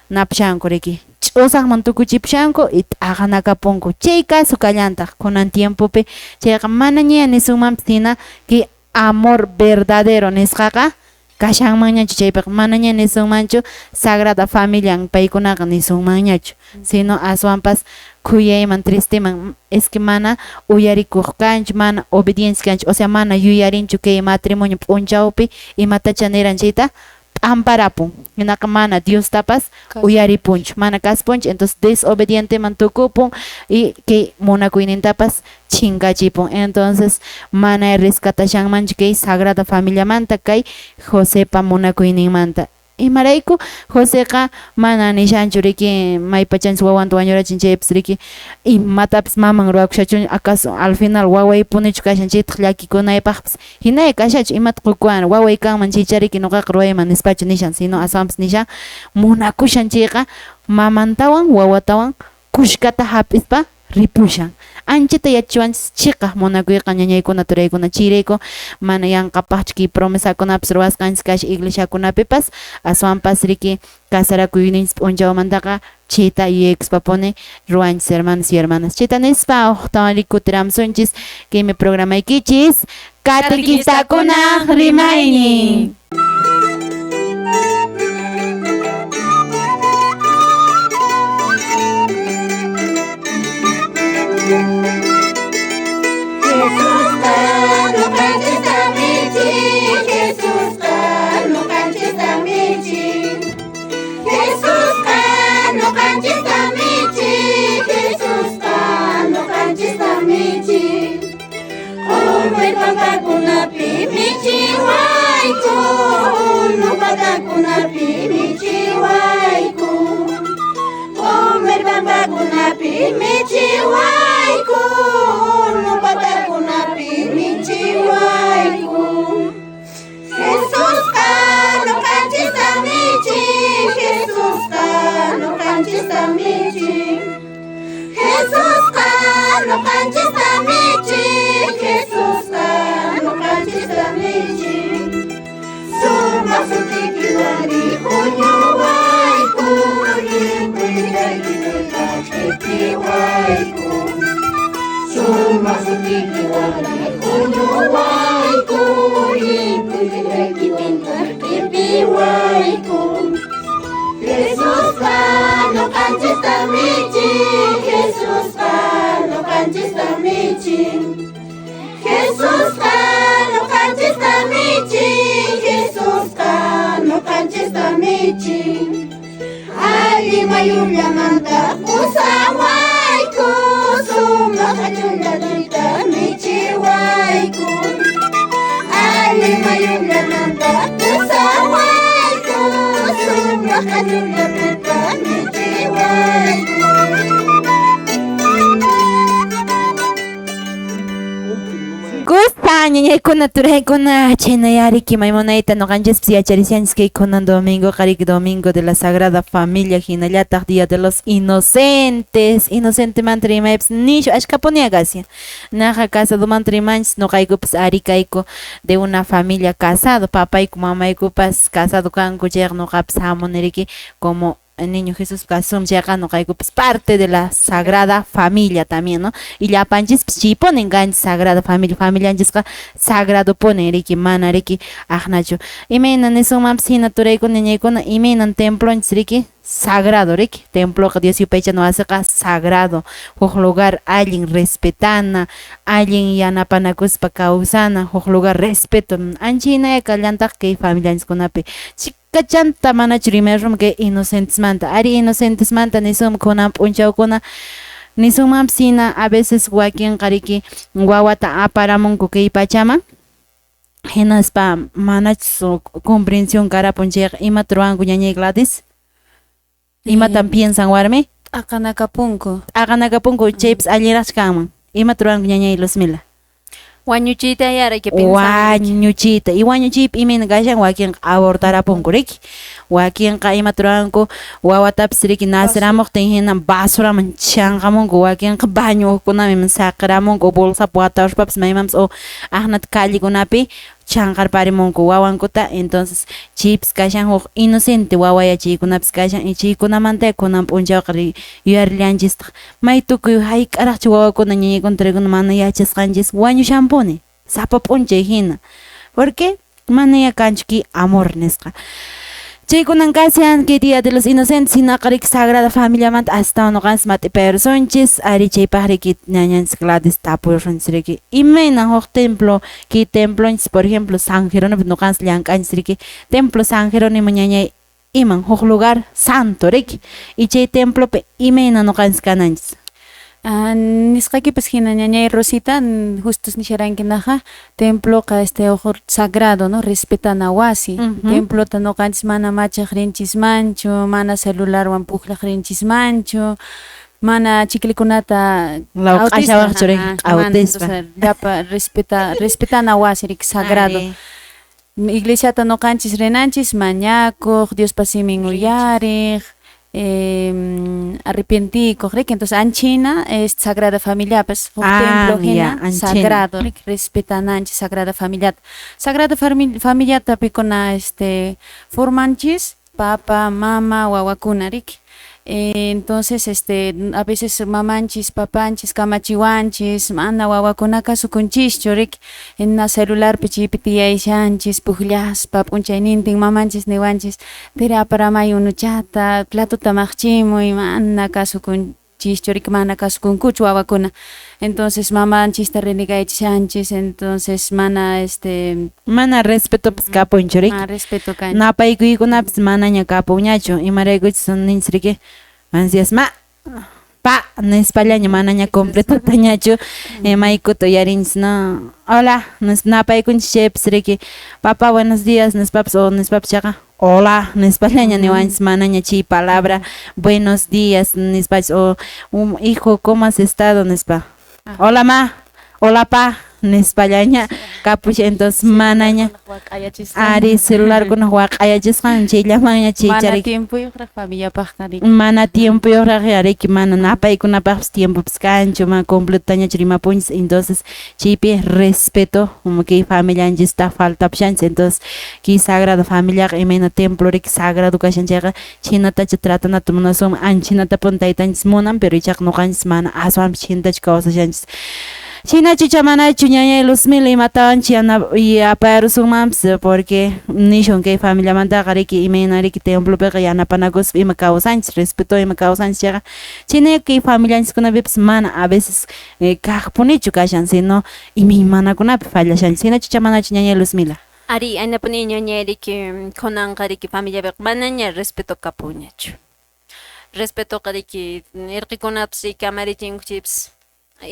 napashanku riki ch'usaqman tukuchipushanku y t'aqanakapunku chay caso kallantaq kunan tiempopi chayqa manaña nisunmanpis hina kay amor verdadero nisqaqa kashanmanñachu chaypiqa manaña nisunmanchu sagrada familian paykunaqa nisunmanñachu sino aswanpas khuyayman tristeman es que mana uyarikuq kanchu mana obediencia kanchu o sea mana yuyarinchu kay matrimonio p'unchawpi imatacha niran chayta p'amparapun hinaqa mana Diostapas uyaripunchu mana kasupunchu entonces desobedienteman tukupun y kay munakuynintapas chinkachipun entonces mana rescatashanmanchu kay sagrada familiamanta kay Josepa munakuyninmanta imarayku Joseqa mana nishanchu riki maypachanchis wawanta wañurachin chaypas riki imatapis maman ruwakushachun acaso al final wawaypunichu kashan chaytaq llakikunaypaqpas hinalla kashachu imata qukuwan waway kanman chaycha riki nuqaqa ruwayman nispachu nishan sino aswanpas nishan munakushan chayqa mamantawan wawatawan kushkata hap'ispa ripushan anchata yachachiwanchis chiqaq munakuyqa ñañaykuna turaykuna chayrayku mana yanqapaqchu kay promesakunapas ruwasqanchis kashan iglesiakunapipas aswanpas riki casarakuyninchis p'unchawmantaqa chayta yuyaykuspapuni ruwanchis hermanos y hermanas chayta nispa uqtawan riki kutiramusunchis kaymi programaykichis Catequistakunaq rimaynin. Jesusqa ñuqanchista michin, Jesusqa ñuqanchista michin. Jesusqa ñuqanchista michin, Jesusqa ñuqanchista michin. Q'umir pampakunapi michiwayku, unu patakunapi michiwayku. Q'umir pampakunapi michiwayku, unu patakunapi michiwayku. Jesusqa ñuqanchista michin, Jesusqa ñuqanchista michin. Jesusqa ñuqanchista michin, Jesusqa ñuqanchista michin. Sumaq sutiykiwan huñuwayku, llimpuykaykita q'ipiwayku. Sumaq sutiykiwan huñuwayku, llimpuykaykita q'ipiwayku. Jesusqa ñuqanchista michin, Jesusqa ñuqanchista michin. Jesusqa ñuqanchista michin, Jesusqa ñuqanchista michin. Allin mayullamanta pusawayku, sumaq achullatuyta michiwayku. Allin mayullamanta pusawayku, sumaq achullatuyta michiwayku. Gusta ñañaykuna turaykuna chhaynayariki maymunayta ñuqanchispas yacharishanchis kay kunan domingo qariki domingo de la Sagrada Familia hinallataq Día de los Inocentes inocentemanta rimaypas nishu ashkapuniya kashan naqa casadomanta rimanchis ñuqaykupas ari kayku de una familia casado papayku mamaykupas casado kanku chayqa ñuqapas hamuni riki como niño Jesús kasum chayqa ñuqaykupas parte de la Sagrada Familia también, ¿no? Y llapanchispas chaypunin kanchis Sagrada Familia, familianchisqa sagrado punin riki mana riki aqnachu imayna nisunmanpas hina turaykuna ñañaykuna imaynan templonchis riki sagrado riki temploqa Dios yupaychana wasiqa sagrado huk lugar allin respetana allin yanapanakuspa kawsana huk lugar respeto ancha hinalla kallantaq kay familianchiskunapi chikachanta manachu rimayruman kay inocentesmanta ari inocentesmanta nisunman kunan p'unchawkuna nisunmanpas hina a veces wakinqa riki wawata aparamunku kay pachaman hinaspa manachus comprensión karapun chayqa imata ruwanku ñañay Gladys imatan piensan warmi? T'aqanakapunku. T'aqanakapunku chaypas allinraqchu kanman imata ruwanku ñañay Luzmila? Wañuchiyta yaraki pensan. Wañuchiyta. Y wañuchiypi imayna kashan wakinqa abortarapunku riki. Wakinqa imata ruwanku wawatapis riki naceramuqtin hina basuraman chanqamunku, wakinqa baño ukunaman saqiramunku o bolsapi wataruspapas maymanpas o aqnata callekunapi chanqarparimunku wawankuta. Entonces chaypis kashan huk inocente wawaya chaykunapis kashan y chaykunamanta kunan p'unchawqa yuyarillanchistaq may tukuy hayk'araqchu wawakuna ñañaykunata rikuna mana yachasqanchis wañushanpuni sapa p'unchay hina porque mana kanchu ki amor nisqa. Chaykunan kashan kay Día de los Inocentes hinaqa riki Sagrada Familiamanta astawan ñuqanchis mat'ipayrusunchis ari chaypaq riki ñañanchis Gladys tapurusunchis riki imaynan huk templo kay templonchis por ejemplo San Jerónimo ñuqanchis llank'anchis riki templo San Jerónimo ñañay iman huk lugar santo riki y chay templopi imayna ñuqanchis kananchis. Nisqaykipas hina ñañay Rosita, justos nisharanki temploqa huk sagrado, ¿no? Respetana wasi. Templota ñuqanchis mana machaq rinchismanchu, mana celularwan pukllaq rinchismanchu, mana chiklikunata Lawq'ashawaqchu riki q'awtispa. Llapa respetana wasi riki sagrado. Iglesiata ñuqanchis rinanchis mañakuq, Diospa simin uyariq, arrepentikuq riki. Entonces anchina es Sagrada Familiapas huk templo hina sagrado riki, respetananchis Sagrada Familiata. Sagrada Familiata pikuna formanchis papa, mama, wawakuna riki. Entonces a veces mamanchis, papanchis, kamachiwanchis, mana wawakuna kasukunchischu riki, na celularpi chaypi tiyashanchis pukllaspa p'unchaynintin mamanchis niwanchis tira aparamay unuchata, platota maqchimuy, mana kasukunchischu riki, mana kasukunkuchu wawakuna. Entonces mamanchista renegaychishanchis, entonces mana mana respetopas kapunchu riki. Mana respeto kanchu. Napaykuykunapis manaña kapunñachu, imaraykuchus ninchis riki ansias ma pa nispallaña manaña completotañachu maykuta uyarinchis no hola napaykunchis chaypis riki papá buenos días nispapas o nispapas chayqa hola nispallaña niwanchis manaña chay palabra buenos días nispachis o hijo cómo has estado nispa hola ma hola pa nispallaña kapusha. Entonces manaña ari celularkunaq waq'ayachisqan chayllamanña chaycha riki. Mana tiempoyuqraq familiapaqqa riki. Mana tiempoyuqraq riki, mana napaykunapaqpas tiempopas kanchu, mana completotañachu rimapunchis. Entonces chaypi respeto como kay familianchista faltapushanchis. Entonces kay Sagrada Familiaqa imayna templo riki sagrado kashan chayqa chhaynatacha tratanata munasunman, anchinatapuni taytanchis munan, pero ichaqa ñuqanchis mana aswanpas chhaynatachu kawsashanchis. Chhaynachu manachu ñañay Luzmila imatawanchis yaparusunmanpas porque nishun kay familiamantaqa riki imayna riki templopiqa yanapanakuspa ima kawsanchis respeto ima kawsanchis chayqa chhaynaya kay familianchiskunapipas mana a veces kaqpunichu kashan sino imaymanakunapi fallashanchis. Chhaynachu manachu ñañay Luzmila? Ari aynapuni ñañay riki kunanqa riki familiapiqa manaña respeto kapunñachu. Respetoqa riki irqikunapis riki kamarichinku chaypis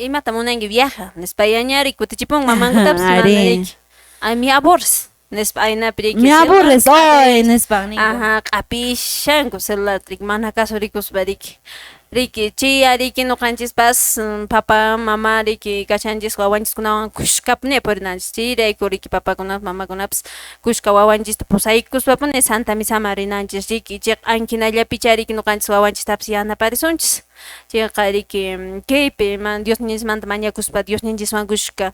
imata munanki viaja nispayañari kutichipun mamankutapas mana riki ay me aburres nispa aynapi riki me aburres ay nispa ninku ajá q'apishanku celular riki mana kasurikuspa riki riki chay riki ñuqanchispas papa mama riki kashanchis wawanchiskunawan kushkapuni purinanchis chayrayku riki papakunapas mamakunapas kushka wawanchista pusaykuspapuni Santa Misaman rinanchis riki chayqa ankinallapicha riki ñuqanchis wawanchistapas yanaparisunchis chayqa riki kaypi Diosninchismanta mañakuspa Diosninchiswan kushka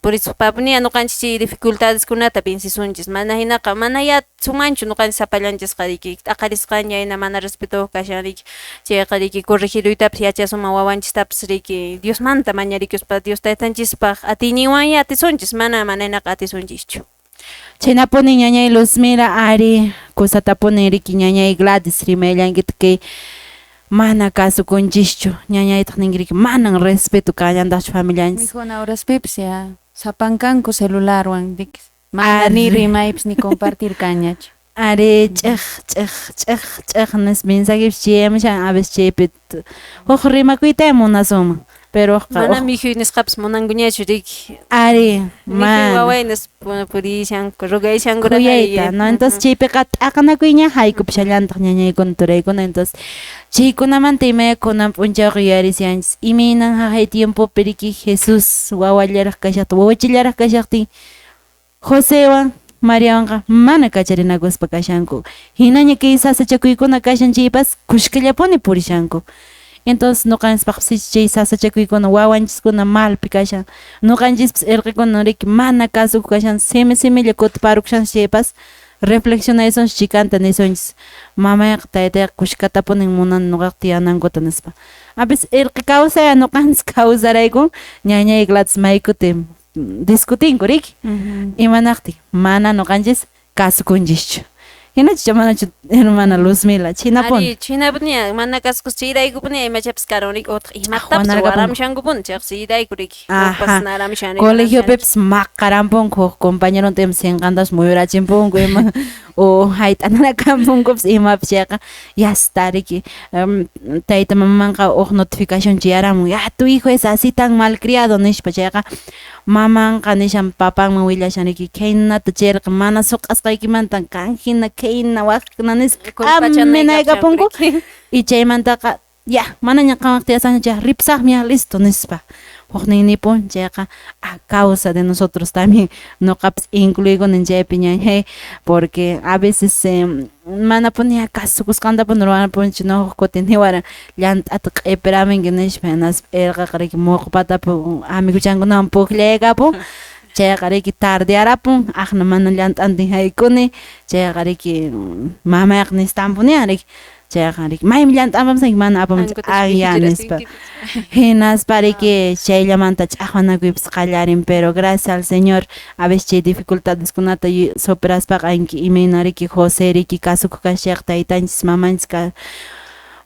purispapuni ñuqanchis chay dificultadeskunata vencisunchis mana hinaqa mana ya sumanchu ñuqanchis sapallanchisqa riki t'aqarisqaña hina mana respeto kashan riki chayqa riki corregiruytapas yachasunman wawanchistapas riki Diosmanta mañarikuspa Dios taytanchispaq atiyninwanya atisunchis mana mana hinaqa atisunchischu. Chhaynapuni ñañay Luzmila ari kusatapuni riki ñañay Gladys rimayllankita kay mana kasukunchischu ñañaytaq ninki riki manan respeto kallantaqchu familianchis. Mikhuna horaspipas ya sapankanku celularwan riki mana ni rimaypis ni compartir kanñachu. Ari ch'iq ch'iq ch'iq ch'iq nispa mensajepis chayamushan a veces chaypi huk rimakuyta munasunman. Pero Pero mana mikhuy nisqapas munankuñachu riki. Ari, mana. Waway nispa purishanku, rugayshanku kuyayta, no? Entonces chaypiqa t'aqanakuyña haykupishallantaq ñañaykuna turaykuna. Entonces chaykunamanta imaya kunan p'unchawqa yuyarishanchis. Imaynan haqay tiempopi riki Jesús wawallaraq kashaqtin, wawachallaraq kashaqtin Josewan Mariawanqa mana kacharinakuspa kashanku. Hinaña kay sasachakuykuna kashan chaypas kushkallapuni purishanku. Entonces ñuqanchispaqpis chay sasachakuykuna wawanchiskuna malpi kashan. Ñuqanchispas irqikuna riki mana kasukuq kashan, simi similla kutiparukushanchis chaypas reflexionaysunchis chikanta nisunchis. Mamayqa taytayqa kushkatapunin munan ñuqaqa tiyanankuta nispa. A veces irqi kawsaya ñuqanchis kawsaraykun ñañay Gladys maykuti discutinku riki. Imanaqtin mana ñuqanchis kasukunchischu. Hinachu manachu hermana Luzmila chinapuni. Ari, chinapuni mana kasukus chayraykupuni imachapas karan riki utaq imatapas ruwaramushankupuni chayqa chayrayku riki. Ajá. Colegiopipis maqarampunku huk compañeronta ima sinqantapas muyurachimpunku ima o hayt'anarakampunkupas imapas chayqa ya está riki. Tayta mamamanqa huk notificación chayaramun, ya tu hijo es así tan malcriado nispa chayqa mamanqa nishan papanman willashan riki khaynata chayqa mana suq'asqaykimantan kan hina khayna waqna nispa amenaykapunku y chaymantaqa ya manaña qanwaq tiyasaqña chay ripsaqmi ya listo nispa huknin nipun chayqa a causa de nosotros también ñuqapas incluykuni chaypi ñañay porque a veces manapuni ya kasukusqantapuni ruwanapunchu no huk kutin niwaran llant'ata q'ipiramunki nispa hinaspa irqaqa riki muqu patapi amiguchankunawan pukllaykapun chayqa riki tardearapun aqna mana llant'antin haykuni chayqa riki mamayqa nistanpuniyan riki chayqa riki maymi llant'a apamusqanki mana apamunchu ay nispa hinaspa riki chayllamanta ch'aqwanakuypas qallarin pero gracias al Señor a veces chay dificultadeskunata superaspaqa anki imayna riki José riki kasukuq kasha chayqa taytanchis mamanchis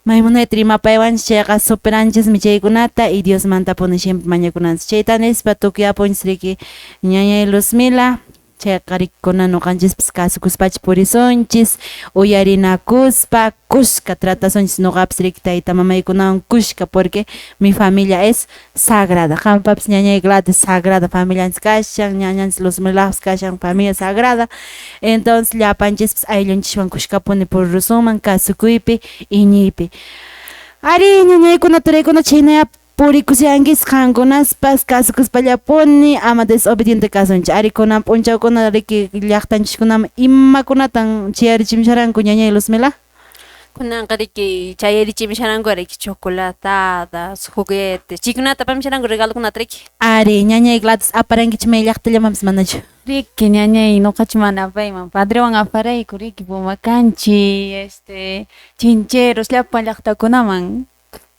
maymunayta rimapaywanchis chayqa superanchismi chaykunata y Diosmantapuni siempre mañakunanchis chayta nispa tukuy apunchis riki ñañay Luzmila chayqa riki kunan ñuqanchispas kasukuspacha purisunchis uyarinakuspa kushka tratasunchis ñuqapas riki tayta mamaykunawan kushka porque mi familia es sagrada qampapis ñañay Gladys sagrada familianchis kashan ñañanchis Luzmilaqpas kashan familia sagrada entonces llapanchispas ayllunchiswan kushkapuni purirusunman kasukuypi iñiypi ari ñañaykuna turaykuna chhaynaya purikushankichis qankunaspas kasukuspallapuni ama desobediente kasunchis ari kunan p'unchawkuna riki llaqtanchiskunaman imakunatan chayarichimusharanku ñañay Luzmila Kunanqa riki chayarichimusharanku riki chocolatadas, juguetes, chaykunata apamusharanku regalokunata riki. Ari ñañay Gladys aparankichu may llaqtallamanpas manachu. Riki ñañay ñuqachu mana apayman padrewan aparayku riki Pumakanchi, Chincheros llapa llaqtakunaman.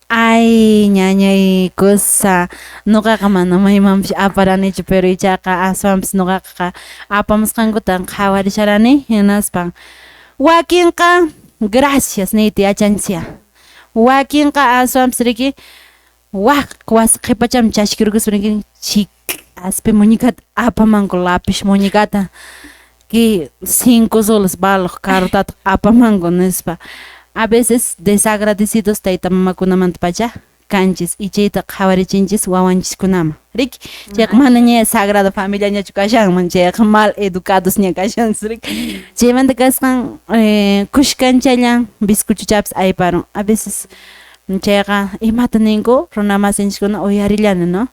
Ay ñañay kusa ñuqaqa mana maymanpas aparanichu pero ichaqa aswanpas ñuqaqa apamusqankutan qhawarisharani hinaspa wakinqa gracias niyta yachanchis wakinqa aswanpas riki waq wasi qhipachami chashkirkuspa riki chik'aspi muñecata apamanku lápiz muñecata ki 5 soles valoq cartata apamanku nispa a veces desagradecidos tayta mamakunamanta pacha kanchis y chayta qhawarichinchis wawanchiskunaman riki chayqa manaña sagrada familiañachu kashanman chayqa mal educadosña kashanchis riki chaymanta kasqan kushkanchallan bizcochuchapas ayparun a veces chayqa imata ninku runamasinchiskuna uyarillani no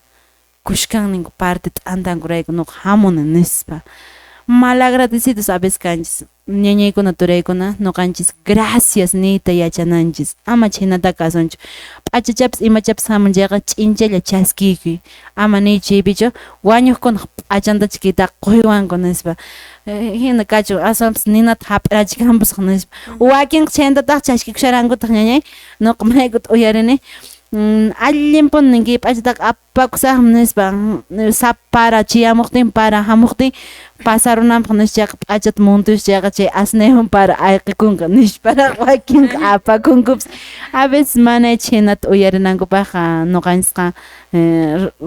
kushkan ninku parte t'antankurayku nuqa hamuni nispa malagradecidos a veces kanchis ñañaykuna turaykuna ñuqanchis gracias niyta yachananchis ama chhaynata kasunchu p'achachapas imachapas hamun chayqa ch'inchalla chaskiykuy ama niy chaypichu wañuqkunaq p'achantacha kaytaqa quywanku nispa hina kachun aswanpas ninata hap'irachikanpusaq nispa wakinqa chhaynatataq chaskikushaраnkutaq ñañay ñuqa maykuta uyarini allinpuni ninki p'achataqa apakusaqmi nispa sapa para chiyamuqtin para hamuqtin Pasarunanpaq nischaqa p'achata muntuyus chayqa chay asnaywan para ayqikunqa nisparaq wakinqa apakunkupas. A veces mana chhaynata uyarinankupaqqa ñuqanchisqa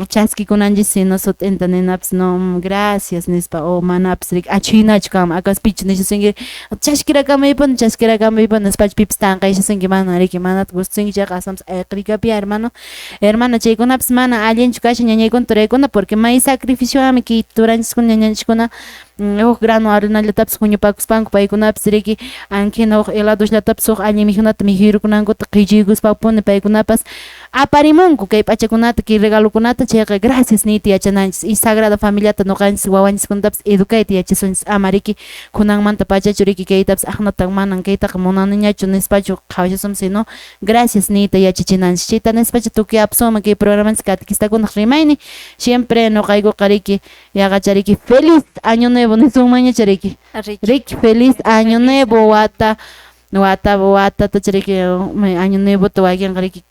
chaskikunanchis sino sut'inta ninapas no gracias nispa o manapas riki achhuynachu kanman acaso pichu nishasunki chaskirakamuypuni chaskirakamuypuni nispachu pipas tanqayshasunki mana riki manataq gustasunki chayqa aswanpas ayqirikapuya hermano hermana chaykunapas mana allinchu kashan ñañaykuna turaykuna porque may sacrificiowanmi kay turanchiskuna ñañanchiskuna huk grano harinallatapas huñupakuspanku paykunapis riki ankhina huk heladosllatapas huk allin mikhunata mikhuyrukunankuta qhichuykuspapuni paykunapas aparimunku kay p'achakunata kay regalokunata chayqa gracias niyta yachananchis y sagrada familiata ñuqanchis wawanchiskunatapas educayta yachasunchis ama riki kunanmanta pachachu riki kaytapas aqnatan manan kaytaqa munaniñachu nispachu qhawashasunpas sino gracias niyta yachachinanchis chayta nispacha tukuy apasunman kay programanchis catequistakunaq rimaynin siempre ñuqaykuqa riki yaqacha riki feliz año nuevo nisunmanñacha riki riki feliz año nuevo wata wata watatacha riki año nuevota wakinqa riki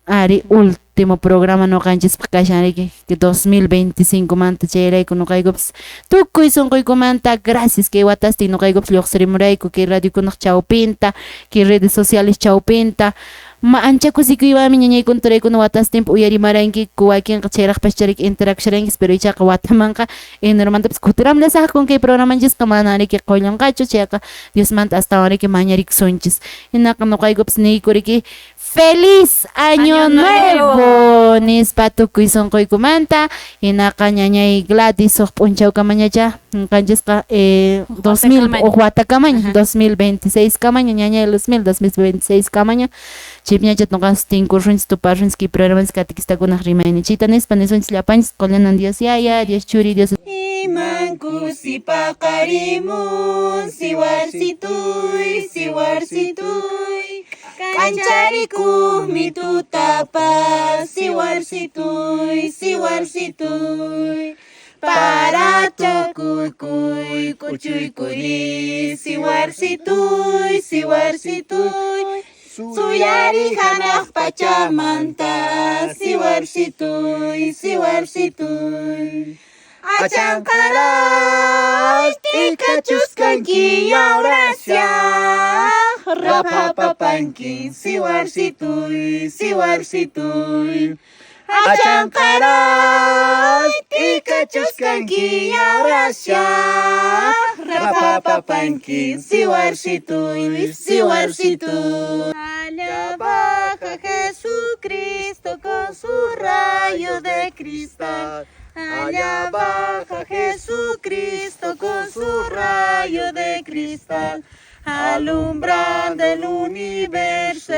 ari último programa ñuqanchispaq kashan riki 2025 manta chayrayku ñuqaykupas tukuy sunquykumanta gracias kay watastin ñuqaykupas lluqsirimurayku kay radiokunaq chawpinta kay redes sociales chawpinta ma ancha kusikuywanmi ñañaykuna turaykuna watastinpi uyarimarankiku wakinqa chayraqpas riki interaccionaranchis pero ichaqa watamanqa eneromantapas kutiramullasaqkun kay programanchisqa mana riki qullunqachu chayqa Diosmanta astawan riki mañarikusunchis hinaqa ñuqaykupas niyku riki feliz año nuevo nispa tukuy sunquykumanta hinaqa ñañay Gladys huk p'unchawkamañacha ñuqanchisqa 2000 huk watakamaña 2026 kamaña ñañay Luzmil 2026 kamaña chaypiñacha ñuqanchis tinkurunchis tuparunchis kay programanchis catequistakunaq rimaynin chayta nispa nisunchis llapanchis qullanan Dios Yaya Dios Churi Dios Iman kusi paqarimun siwarsituy siwarsituy k'ancharikuqmi tutapas siwarsituy siwarsituy para tukuykuy k'uchuykuri siwarsituy siwarsituy suyari hanaq pachamanta siwarsituy siwarsituy Achanqaray t'ikachusqanki yawrasya raphapapanki siwarsituy siwarsituy Achanqaray t'ikachusqanki yawrasya raphapapanki siwarsituy siwarsituy Allá baja Jesucristo con su rayo de cristal. Allá baja Jesucristo con su rayo de cristal, alumbrando el universo,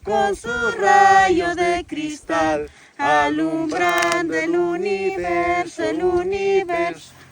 con su rayo de cristal, alumbrando el universo,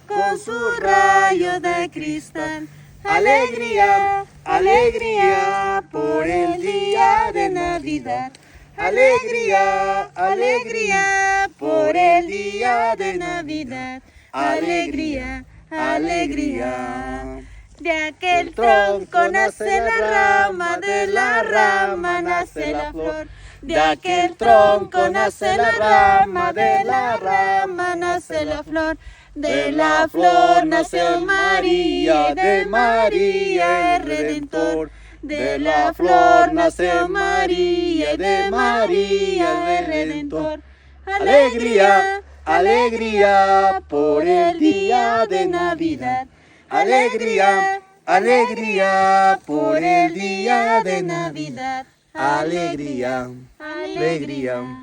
con su rayo de cristal. Alegría, alegría por el día de Navidad. Alegría, alegría por el día de Navidad. Alegría, alegría. De aquel tronco nace la rama, de la rama nace la flor. De aquel tronco nace la rama, de la rama nace la flor. De la flor nació María, de María el Redentor. De la flor nació María, de María el Redentor. Alegría, alegría por el día de Navidad. Alegría, alegría por el día de Navidad. Alegría, alegría.